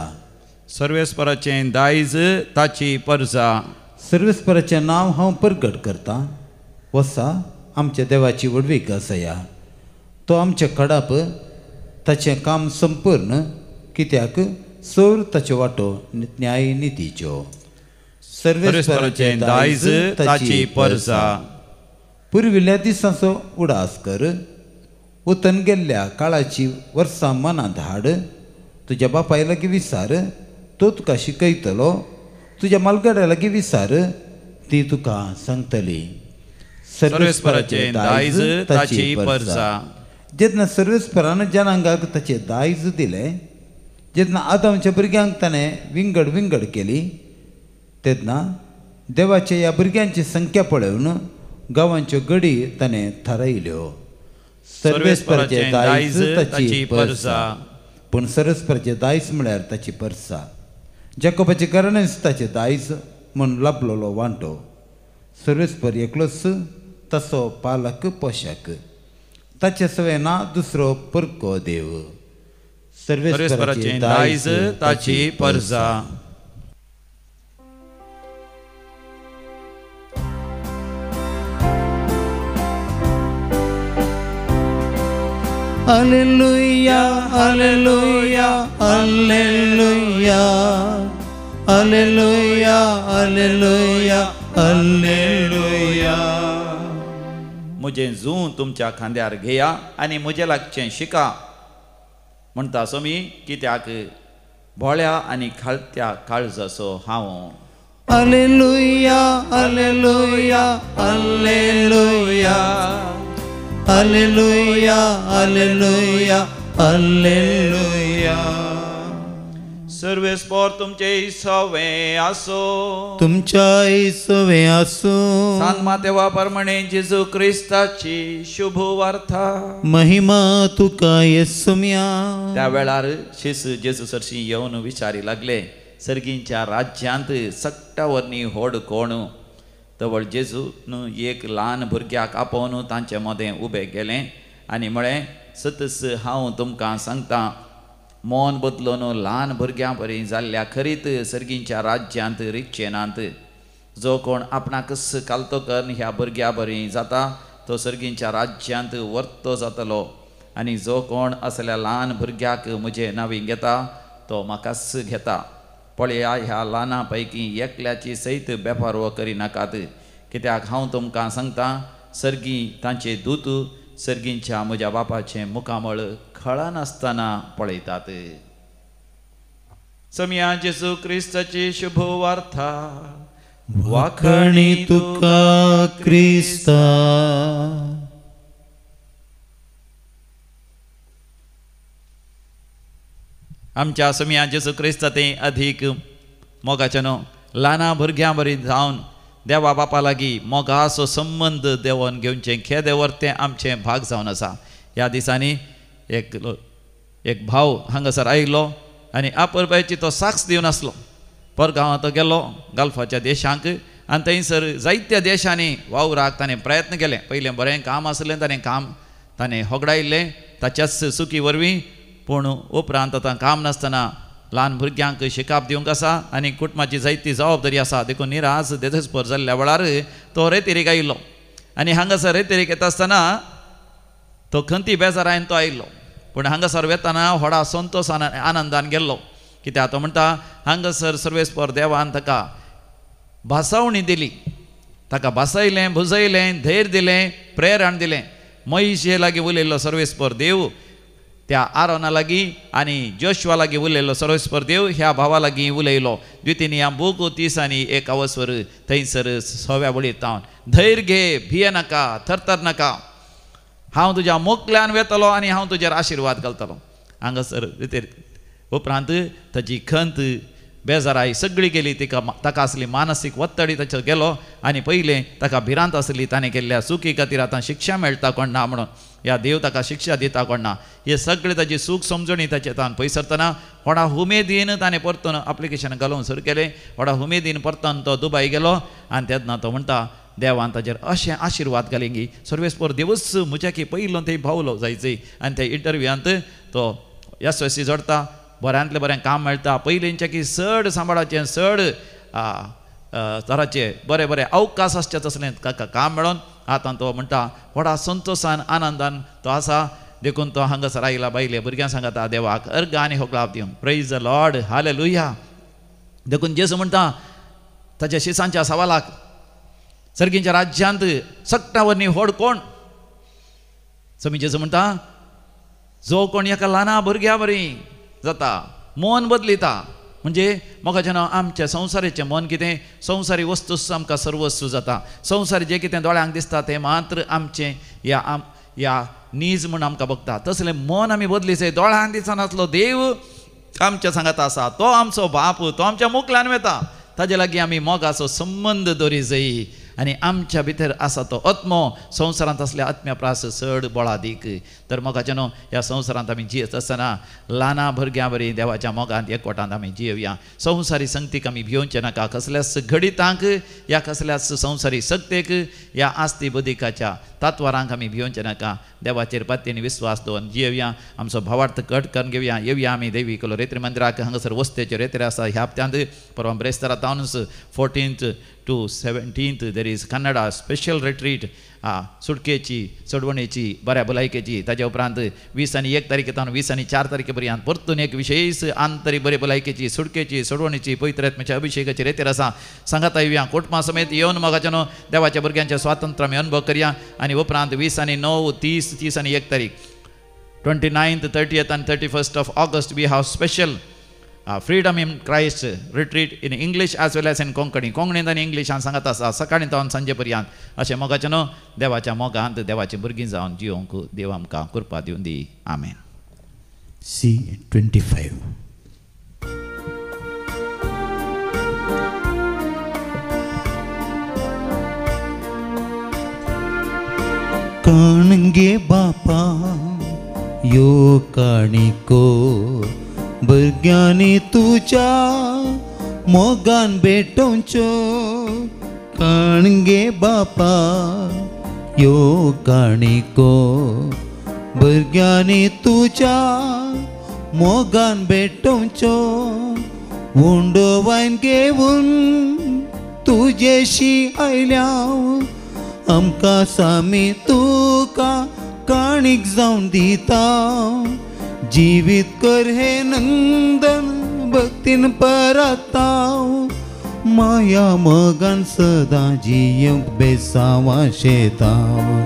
सर्वेस्पराचें दायज ताची परजा. सर्वेस्पराचें नांव हांव परगट करतां. वसा आमच्या देवाची व्हडवीक आसया. तो आमचें कडाप, ताचें काम संपूर्ण, कित्याक सोर ताच्यो वाटो न्याय नितीच्यो. सर्वेस्पराचें दायज ताची परजा. पुर्विल्ल्या दिसांचो उडास कर, उतन गेल्ल्या काळाची वर्सां मनांत हाड. तुज्या बापाय लागीं विचार, तो तुका शिकयतलो। तुज्या मालगाड्या लागीं विचार, ती तुका सांगतली। सर्वेस्पराचें दायज ताची परजा। जेन्ना सर्वेस्परान जनांगाक ताचें दायज दिलें, जेन्ना आदामच्या भुरग्यांक ताणें विंगड विंगड केली, तेन्ना देवाच्या ह्या भुरग्यांची संख्या पळोवन गांवांच्यो गडी ताणें थारायल्यो। सर्वेस्पराचें दायज ताची परजा। पूण सर्वेस्पराचें दायज म्हळ्यार ताची परसा। जाकोबाचें घराणेंच ताचें दायज म्हूण लाभलेलो वांटो। सर्वेस्पर एकलोच तसो पालक पोशक, ताचे सवें ना दुसरो परको देव। सर्वेस्पराचें दायज ताची परजा। Alleluia, alleluia, alleluia, alleluia, alleluia, alleluia. म्हजें जूं तुमच्या खांद्यार घेया आनी म्हजें लागचें शिका म्हणटा सोमी, कित्याक भोळ्या आनी खालत्या काळजाचो हांव। Alleluia, alleluia, alleluia, alleluia, alleluia, alleluia. सर्वेस्पर तुमचे सवे आसो, तुमच्याय सवे आसो। सांत मातेवा परमणे जेजू क्रिस्ताची शुभ वार्ता। महिमा तुका येसुम्या। त्या वेळार शिस जेजू सरशी येवन विचारी लागले, सर्गींच्या राज्यांत सगटा वरनी होड कोण? तवळ जेजून एक ल्हान भुरग्याक आपोवन तांचे मदें उबें केलें आनी म्हळें, सतस हांव तुमकां सांगता, मन बदलून ल्हान भुरग्यां बरी जाल्ल्या खरीत सर्गींच्या राज्यांत रिगचे नात। जो कोण आपणाकच कालतो करून ह्या भुरग्या बरी जाता तो सर्गींच्या राज्यांत वर्तो जातलो, आनी जो कोण असल्या ल्हान भुरग्याक म्हजे नांवी घेता तो म्हाकाच घेता। पळया, ह्या ल्हाना पैकी एकल्याची सयत बेपारवो करिनाकात, कित्याक हांव तुमकां सांगता, सर्गी तांचे दूत सर्गींच्या म्हज्या बापाचें मुखामळ खळनासतना पळयतात। समिया जेजू क्रिस्ताची शुभ वार्ता। वाखणी तुका क्रिस्ता। आमच्या समिया जेजू क्रिस्ता ते अधिक मोगाचें न्हू ल्हाना भुरग्यां बरी जावन देवा बापा लागीं मोगाचो संबंद देवोन घेवचें खेदेवर तें आमचें भाग जावन आसा। ह्या दिसांनी एक भाव हांगासर आयिल्लो आनी आपरबायची तो साक्ष दिवन आसलो। परगांवां तो गेलो गल्फाच्या देशांक आनी थंयसर जायत्या देशांनी वावराक ताणें प्रयत्न केले। पयलें बरें काम आसलें, ताणें काम ताणें होगडायिल्लें ताच्याच चुकी वरवीं, पूण उपरांत आतां काम नासतना ल्हान भुरग्यांक शिकाप दिवंक आसा आनी कुटुंबाची जायती जबाबदारी आसा, देखून निराश देजस्पर जाल्ल्या वेळार तो रेतेरीक आयिल्लो आनी हांगासर रेतेरीक येता आसतना तो खंती बेजारायन तो आयिल्लो, पूण हांगासर वेतना व्हडा संतोशान आनंदान गेल्लो। कित्याक तो म्हणटा, हांगासर सर्वेस्पर देवान ताका भासावणी दिली, ताका भासयलें, भुजयलें, धैर्य दिलें, प्रेरण दिलें। म्हयशे लागीं उलयल्लो सर्वेस्पर देव त्या आरोना लागीं आनी जोशवा लागीं उलयलो सर्वेस्पर देव ह्या भावा लागीं उलयलो। द्वितीय बूक 30 आनी 1 अवसर थंयसर सव्या वळीर तावन, धैर्य घे, भिये नाका, थरथर नाका, हांव तुज्या मोकल्यान वेतलो आनी हांव तुजेर आशिर्वाद घालतलो। हांगासर उपरांत ताजी खंत बेजाराय सगळी गेली, तिका ताका आसली मानसीक वत्तडी ताचो गेलो आनी पयलें ताका भिरांत आसली ताणें केल्ल्या चुकी खातीर आतां शिक्षा मेळटा कोण ना म्हणून, ह्या देव ताका शिक्षा दिता कोण ना, हे सगळें ताजी सूख समजणी ताचे तान पयसरतना व्हडा उमेदीन ताणें परतून एप्लिकेशन घालूंक सुरू केलें। व्हडा उमेदीन परतून तो दुबय गेलो आनी तेन्ना तो म्हणटा, देवान ताजेर अशें आशिर्वाद घाली सर्वेस्पर देवूच म्हज्या की पयलो थंय भावलो जायचे। आनी त्या इंटरव्यूआंत तो येसस्वी जोडटा, बऱ्यांतलें बरें काम मेळटा, पयलींच्या की चड सांबाळाचें चड तराचे बरे बरे अवकाश आसचे तसलें ताका काम मेळोन आतां तो म्हणटा व्हडा संतोशान आनंदान तो आसा। देखून तो हांगासर आयला बायले भुरग्यां सांगता देवाक अर्घ आनी होगळाप दिवंक। प्रेज the Lord, hallelujah. देखून जेजू म्हणटा ताच्या शिसांच्या सवालाक, सर्गींच्या राज्यांत सगटा वरनी व्हड कोण? समी जेजू म्हणटा, जो कोण एका ल्हाना भुरग्या बरी जाता, मन बदलिता, म्हणजे मोगाच्यान आमच्या संवसाराचें मन कितें संवसारी वस्तूच आमकां सर्वस्व जाता. संवसार जें कितें दोळ्यांक दिसता तें मात्र आमचें ह्या ह्या नीज म्हूण आमकां बघता. तसलें मन आमी बदली जाय. दोळ्यांक दिसनासलो देव आमच्या सांगात आसा, तो आमचो बाप, तो आमच्या मुखल्यान वेता. ताजे लागीं आमी मोगाचो संबंद दवरी जाय आनी आमच्या भितर आसा तो आत्मो संवसारांत आसल्या आत्म्या प्रास चड बळादीक. तर मोगाच्यानो ह्या संवसारांत आमी जियेत आसतना ल्हाना भुरग्यां बरी देवाच्या मोगांत एकवटांत आमी जियोया. संवसारी संगतीक आमी भियोवचें नाका. कसल्याच घडितांक ह्या कसल्याच संवसारी सक्तेक ह्या आस्ती बदिकाच्या तात्वारांक आमी भियोवचें नाका. देवाचेर पातयेन विस्वास दवरून जियोया. आमचो भावार्थ कट करून घेवया. येवया आमी देवी कोलो रेत्री मंदिराक. हांगासर वस्तेच्यो रेत्री आसा ह्या हप्त्यांत. परवा ब्रेस्तारा तावनच 14th to 17th there is Kannada special retreat सुटकेची चडवणेची बऱ्या भलायकेची. ताज्या उपरांत 20 आनी 1 तारखे तावन 20 आनी 4 तारखे पर्यंत परतून एक विशेष आंतरीक बरे भलायकेची सुटकेची सोडवणेची पवित्र आत्म्याच्या अभिषेकाची रेतीर आसा. सांगाता येवया कुटुंबा समेत येवन मोगाच्यानो देवाच्या भुरग्यांचे स्वातंत्र्य आमी अनुभव करया. आनी उपरांत 20 आनी 9, 30, 30 आनी 1 तारीख 29th, 30th आनी 31st of August we have special freedom in Christ retreat in English as well as in Konkani. कोंकणींत आनी इंग्लिशान सांगत आसा सकाळीं तावन सांजे पर्यंत. अशें मोगाचें न्हू देवाच्या मोगांत देवाचीं भुरगीं जावन जिवंक देव आमकां कृपा दिवन दी. आमेन. C25. काणगे बापा यो काणिको भुरग्यांनी तुज्या मोगान भेटोवच्यो. काणगे बापा यो काणिको भुरग्यांनी तुज्या मोगान भेटोवच्यो. उंडो वायन घेवन तुजेशी आयल्या आमकां सामी तुका काणीक जावन दिता. जिवीत कर हे नंदन भक्तीन परता माया मगन सदां जियेवंक बेसांवा शेतां.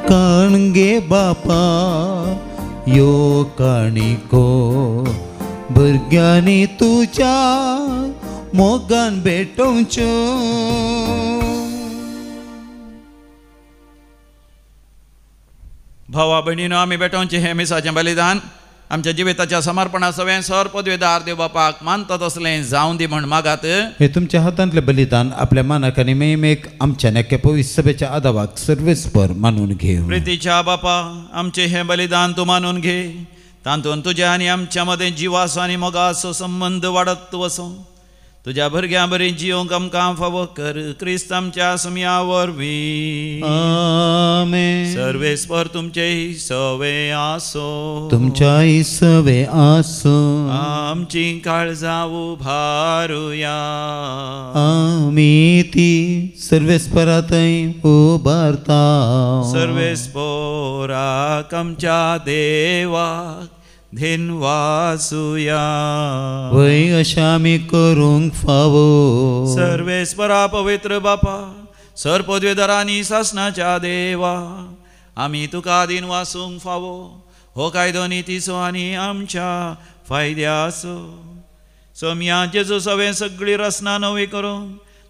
काणगे बापा यो काणिको भुरग्यांनी तुज्या मोगान भेटोवच्यो. भावा भयणीनो आमी भेटोवचें हें मिसाचें बलिदान आमच्या जिविताच्या समर्पणा सवें सर पदवेदार देव बापाक मानता तसलें जावं दी म्हण मागात. हे तुमच्या हातांतलें बलिदान आपल्या मानाक आनी मेमेक आमच्या नेक्या पवित्र सभेच्या आदावाक सर्वेस्पर मानून घे. प्रितीच्या बापा आमचें हें बलिदान तूं मानून घे. तातूंत तुज्या आनी आमच्या मदें जिवाचो आनी मोगाचो संबंद वाडत वचो. तुज्या भुरग्यां बरी जिवंक आमकां फावो कर क्रिस्त आमच्या सुमया वरवीं. आमेन. सर्वेस्पर तुमचे सवे आसो. तुमच्याय सवे आसो. आमची काळजां उभारुया. आमी ती सर्वेस्परांतय उबारता. सर्वेस्पराक आमच्या देवाक धिनवासुया. वय अशें आमी करूंक फावो. सर्वेस्परा पवित्र बापा सर पदवेदारांनी सासनाच्या देवा आमी तुका दिनवासूंक फावो. हो कायदो नितीचो आनी आमच्या फायद्याचो. सोमया जेजू सवें सगळी रचना नवी करूंक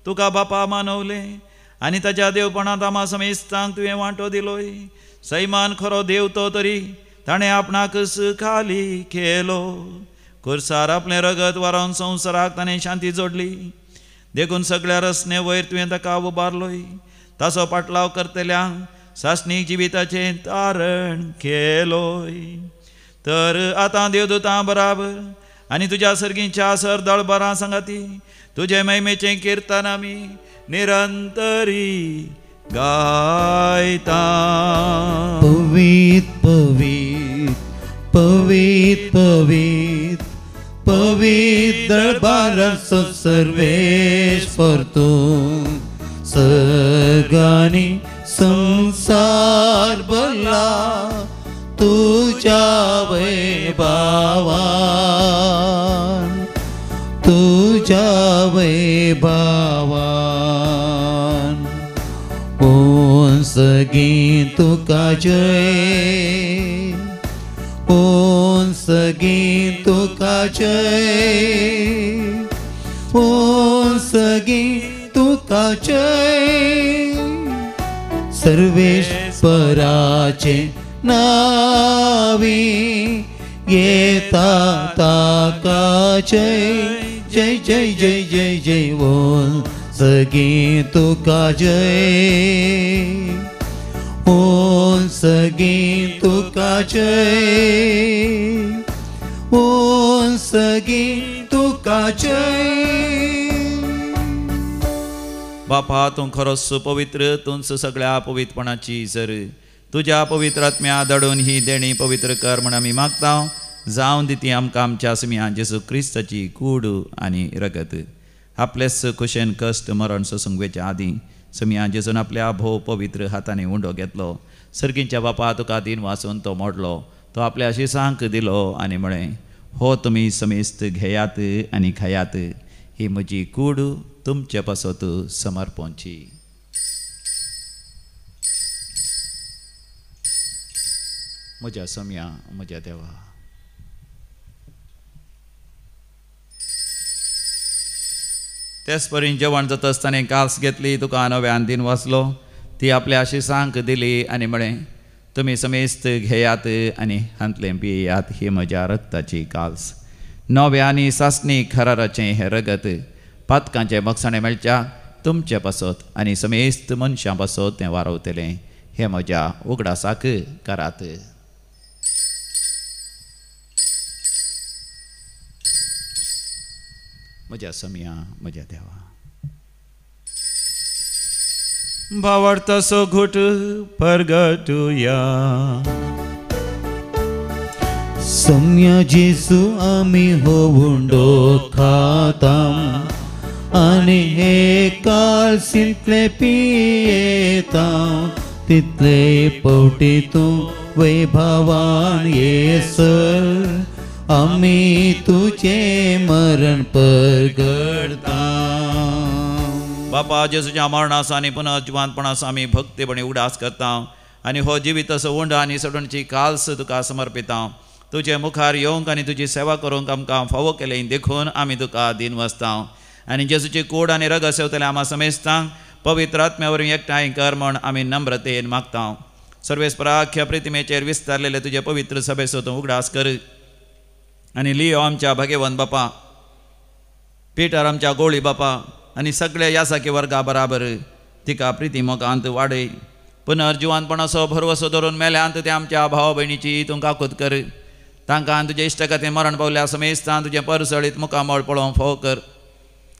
तुका बापा मानवलें आनी ताच्या देवपणांत आमा समेस्तांक तुवें वांटो दिलोय. सैमान खरो देव तो तरी ताणें आपणाकच खाली केलो. खुर्सार आपलें रगत वारोवन संवसाराक ताणें शांती जोडली. देखून सगळ्या रचने वयर तुवें ताका उबारलोय. ताचो पाटलाव करतल्यांक सासणीक जिविताचें तारण केलोय. तर आतां देवदूतां बराबर आनी तुज्या सर्गींच्या सर दळबरां सांगाती तुजे महिमेचें किर्तन आमी निरंतरी गायता. पवीत पवीत पवीत पवीत पवीत दरबाराचो सर्वेस्पर तूं. सर्गांनी संवसार भरला तुज्या वैभावान. तुज्या वैभावान. ओन सगीं तुका जय. ओन सगी तुका जय, ओन सगी तुका जय। सर्वेश्वराचे नावी येता ताका जय, जय जय जय जय जय ओन सगी तुका जय, ओन सगी तुका जय, ओन सगी तुका जय। बापा तूं खरोच पवित्र, तूंच सगळ्या पवित्रपणाची सर, तुज्या पवित्र आत्म्या धाडून ही देणी पवित्र कर म्हण आमी मागता। जावन दी ती आमकां आमच्या समिया जेजू क्रिस्ताची कूड आनी रगत। आपलेच खुशेन कश्ट मरण सोसूंक वेच्या आदीं समिया जेजून आपल्या भोव पवित्र हातांनी उंडो घेतलो। सर्गींच्या बापा तुका दिन वाचून तो मोडलो, तो आपल्या शिसांक दिलो आनी म्हळें, हो तुमी समेस्त घेयात आनी खायात, ही म्हजी कूड तुमचे पासत समर्पणची। म्हज्या सम्या, म्हज्या देवा, तेच परीन जेवण जाता आसतना कास घेतली, तुका नव्यान दिन वाचलो, ती आपल्या आशिसांक दिली आनी म्हळें, तुमी समेस्त घेयात आनी हांतलें पियात, ही म्हज्या रक्ताची काल्स, नव्या आनी सासणी खराराचें हें रगत पातकांचें बक्षाणें मेळच्या तुमचे पासत आनी समेस्त मनशां पासत तें वारवतलें, हें म्हज्या उगडासाक करात। म्हज्या सम्या, म्हज्या देवा, भावार्थाचो घोट परगटुया। सम्या जेजू आमी हो उंडो खाता आनी हे काळसींतले पियेता, तितले पवटी तूं वैभवान येसर आमी तुजें मरण परगडता। बापा जेजूच्या मरणाचो आनी पुनर्जिवंतपणाचो आमी भक्तीपणी उगडास करता आनी हो जिवीत असो उंडो आनी सोडणची काल्स तुका समर्पिता। तुजे मुखार येवंक आनी तुजी सेवा करूंक आमकां फावो केलें देखून आमी तुका दिन वाचता। आनी जेजूची कूड आनी रगत सेवतले आमा समेस्तांक पवित्र आत्म्या वरवीं एकठांय कर म्हण आमी नम्रतेन मागता। सर्वेस्पराख्या प्रतिमेचेर विस्तारलेले तुजे पवित्र सभेचो तूं उगडास कर आनी लियो आमच्या भाग्यवंत बापा, पिटर आमच्या गोळी बापा आनी सगळ्या यासाकी वर्गा बराबर तिका प्रिती मोगांत वाडय। पुनर्जिवंतपणाचो भरवसो धरून मेल्यांत ते आमच्या भाव भयणीची तूं काकूत कर। तांकां तुजे इश्टकथेन मरण पावल्या समेस्तान तुजें परसळीत मुखामळ पळोवंक फावो कर।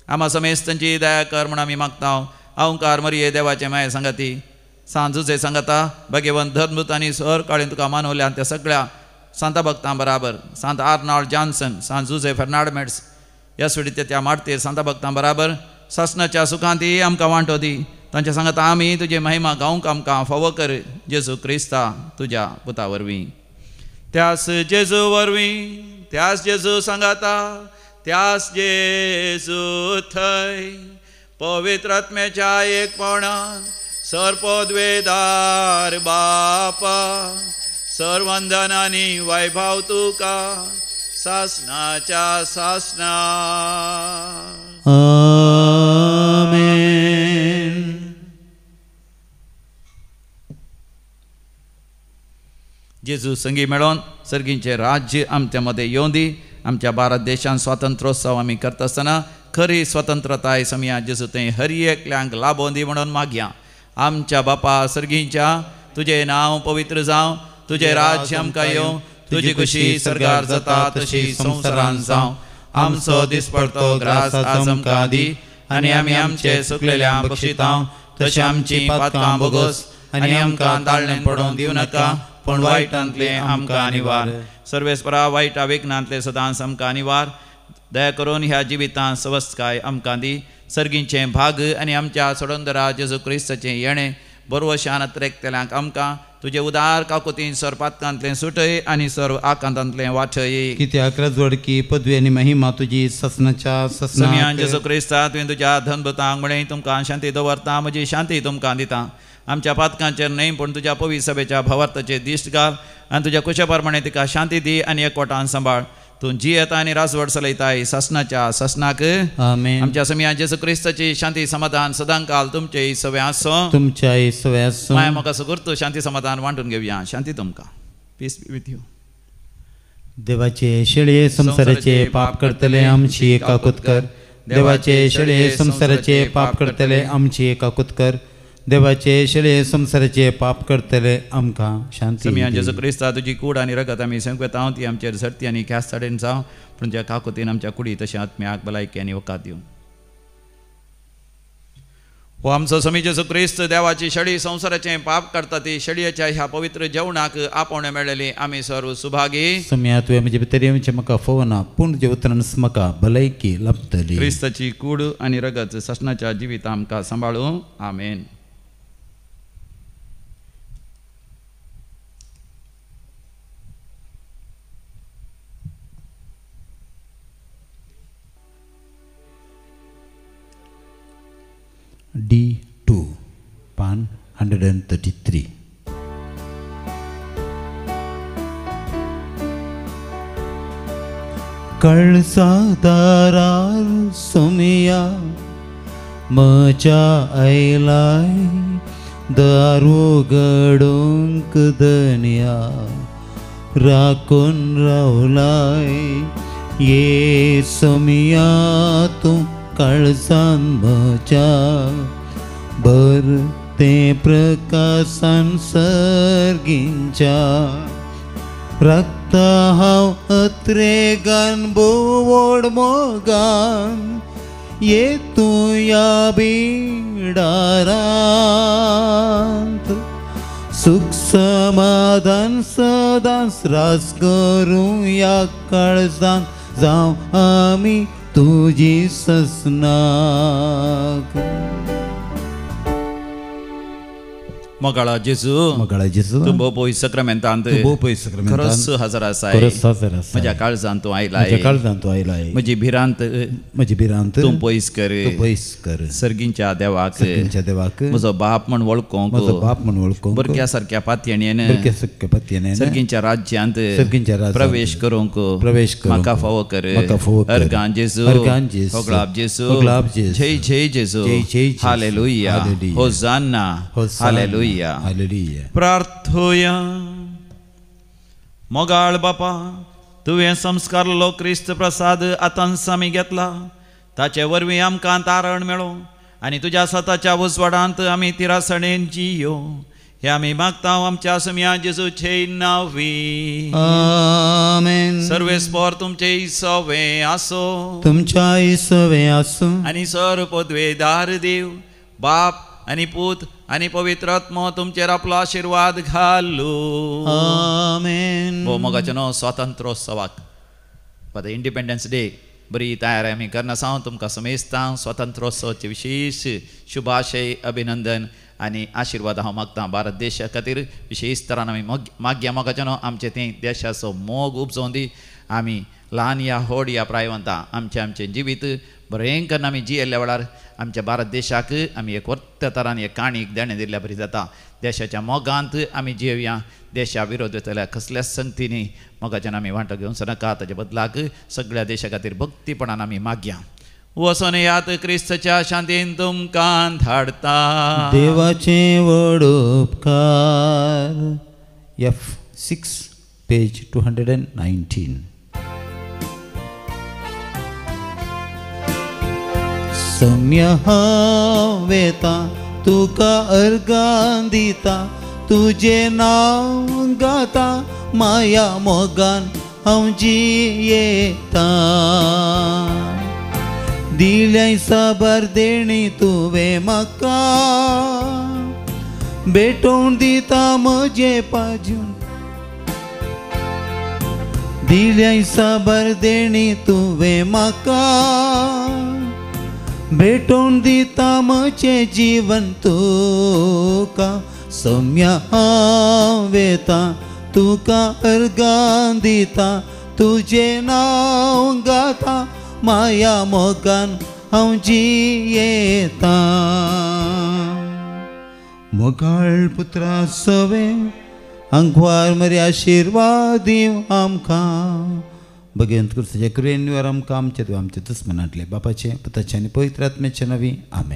आमा समेस्तांची दया कर म्हण आमी मागता। अहंकार मरिये देवाचे माये सांगाती सांजुचे सांगाता भाग्यवंत धर्मदूत आनी सर काळीन तुका मानवल्या त्या सगळ्या सांता भक्तां बराबर सांत आर्नॉल्ड जॉन्सन, सांत जुजे फेर्नांड मेट्स ह्या सुडित्या त्या मार्तीर सांता भक्तां बराबर सासणाच्या सुखांती आमकां वांटो दी। तांच्या सांगाता आमी तुजी महिमा गावंक आमकां फावो कर जेजू क्रिस्ता तुज्या पुता वरवीं। त्यास जेजू वरवीं, त्यास जेजू सांगाता, त्यास जेजू थंय पवित्र आत्म्याच्या एकपणान सर्पद्वेदार बापा सर्वंदन आनी वैभव तुका सासनाच्या सासना। आमेन। जेजू संगी मेळोन सर्गींचें राज्य आमच्या मदें येवं दी। आमच्या भारत देशान स्वातंत्र्योत्सव आमी करता आसतना खरी स्वतंत्रताय समया जेजू थंय हर एकल्यांक लाबोवन दी म्हणून मागया। आमच्या बापा सर्गींच्या, तुजें नांव पवित्र जावं, तुजें राज्य आमकां येवं, तुजी खुशी सर्गार जाता तशी संवसारान जावं। आमचो दिसपडतो ग्रास आज आमकां दी आनी आमी आमचे सुकलेल्या बक्षितां तशें आमची पातकां भोगोस आनी आमकां ताळणें पडोवंक दिवं नाका, पूण वायटांतलें आमकां निवार। सर्वेस्परा वायटा विघ्नांतलें सदांच आमकां निवार। दया करून ह्या जिवितांत सवस्तकाय आमकां दी। सर्गींचें भाग आनी आमच्या सोडंदरा जेजू क्रिस्ताचें येणें बरवशान अत्रेकतल्यांक आमकां तुजे उदार काकुतीन सर्व पातकांतलें सुटय आनी सर्व आकांतांतलें वाटय। कित्याक रजवडकी पदवी आनी महिमा तुजी ससनाच्या समियान जेजू क्रिस्ता तुवें तुज्या धनभूतांक म्हळें, तुमकां शांती दवरता, म्हजी शांती तुमकां दिता। आमच्या पातकांचेर न्हय पूण तुज्या पवित्र सभेच्या भावार्थाचेर दिश्ट घाल आनी तुज्या कुशा प्रमाणे तिका शांती दी आनी एकवटान सांबाळ. तूं जियेता आनी राजवट चलयताय सासणाच्या सासणाक. आमेन. आमच्या समिया जेजू क्रिस्ताची शांती समाधान सदांकाल तुमचे सवे आसूं. तुमच्या सवे आसूं. माया म्हाका सुगुर्तू शांती समाधान वांटून घेवया. शांती तुमकां. Peace be with you. देवाचे शेळये संवसाराचे पाप करतले आमची एकाकूत कर. देवाचे शेळये संवसाराचे पाप करतले आमची एकाकूत कर. देवाचे शेळये संवसाराचे पाप करतले आमकां शांती. समिया जेजू क्रिस्ता तुजी कूड आनी रगत आमी संकवेता ती आमचेर झडती आनी ख्यास्त साडेन जावं पूण तुज्या काकुतीन आमच्या कुडी तशें आत्म्याक भलायकी आनी वकात दिवं. हो आमचो समी जेजू क्रिस्त देवाची शेळी संवसाराचें पाप करता ती शेळयेच्या ह्या पवित्र जेवणाक आपोवणें मेळ्ळेली आमी सर्व सुभागी. समिया तुवें म्हजे भितर येवचें म्हाका फोवना पूण तुज्या उतरान म्हाका भलायकी लाभतली. क्रिस्ताची कूड आनी रगत सासणाच्या जिविता आमकां सांबाळूं. आमेन. D2, पान 133. कळसादारार सोमिया म्हज्या आयलाय दार उगडूंक धनया राखून रावलाय. ये सोमिया तूं काळजान म्हज्या भर तें प्रकासान सर्गींच्या राखता हांव अत्रेगान भोवड मोगान ये तूं ह्या बिडारांत सुख समाधान सदांच रास करूं ह्या काळजान जावं आमी तुजी ससनाक. मोगाळा जेजू, मोगाळा जेजू, तूं भोव पयस सक्रामेंतांत, तूं भोव पयस सक्रामेंतांत खरोच हजर आसाय, खरोच हजर आसाय. म्हज्या काळजांत तूं आयलाय, म्हज्या काळजांत तूं आयलाय. म्हजी भिरांत, म्हजी भिरांत तूं पयस कर, तूं पयस कर. सर्गींच्या देवाक, सर्गींच्या देवाक म्हजो बाप म्हण वळखूंक, म्हजो बाप म्हण वळखूंक, भुरग्या सारक्या पातयेन, भुरग्या सारक्या पातयेन सर्गींच्या राज्यांत, सर्गींच्या राज्यांत प्रवेश करूंक, प्रवेश करूंक म्हाका फावो कर, म्हाका फावो कर. अर्गां जेजू, अर्गां जेजू, होगळाप जेजू, होगळाप जेजू, जय जय जेजू, जय जय जेजू, हालेलुया, होजान्ना, हालेलुया. हालेलुया. प्रार्थोया. मोगाळ बापा, तुवें संस्कारलो क्रिस्त प्रसाद आतांच आमी घेतला, ताचे वरवीं आमकां तारण मेळो आनी तुज्या सताच्या उजवाडांत आमी तिरासणेन जियो. हे आमी मागता आमच्या समिया जेजूचे नांवी. आमेन. सर्वेस्पर तुमचे सवे आसो, तुमच्या सवे आसूं. आनी सर पदवेदार देव बाप आनी पूत आनी पवित्र आत्मो तुमचेर आपलो आशिर्वाद घालू. आमेन. भोव मोगाचें न्हू स्वातंत्र्योत्सवाक आतां इंडिपेंडन्स डे बरी तयारी आमी करना सावन तुमकां समेस्तांक स्वातंत्र्योत्सवाचे विशेष शुभाशय अभिनंदन आनी आशिर्वाद हांव मागता. भारत देशा खातीर विशेष तरान आमी मागया मोगाचें न्हू आमचें तें देशाचो मोग उपजोवन दी. आमी ल्हान या व्हड या प्रायवंता आमचें आमचें जिवीत बरें करून आमी जियेल्ल्या वेळार आमच्या भारत देशाक आमी एक वर्त तरान एक काणीक देणें दिल्ल्या बरी जाता. देशाच्या मोगांत आमी जियोया, देशा विरोध वतल्या कसल्याच संगतींनी मोगाच्यान आमी वांटो घेवचो नाका. ताच्या बदलाक सगळ्या देशा खातीर भक्तीपणान आमी मागया. वचोन यात क्रिस्तच्या शांतीन तुमकां धाडता. देवाचें व्हड उपकार. F6 page 219. सम्य हांव वेता तुका अर्गां दिता, तुजें नांव गाता माया मोगान हांव जियेता. दिल्याय साबार देणी तुवें म्हाका, भेटोवन दिता म्हजें पाजून. दिल्याय साबार देणी तुवें म्हाका, भेटोवन दिता म्हजें जीवन तुका. सम्य हांव वेता तुका अर्गां दिता, तुजें नांव गाता माया मोगान हांव जियेता. मोगाळ पुत्रा सवे आंकवार मरे आशिर्वाद दिव आमकां. भगवंत क्रिस्ताच्या कृपेन आमकां आमच्या देव आमच्या दुस्मनांतले बापाचे पुताचे आनी पवित्र आत्म्याचे नवी आमेन.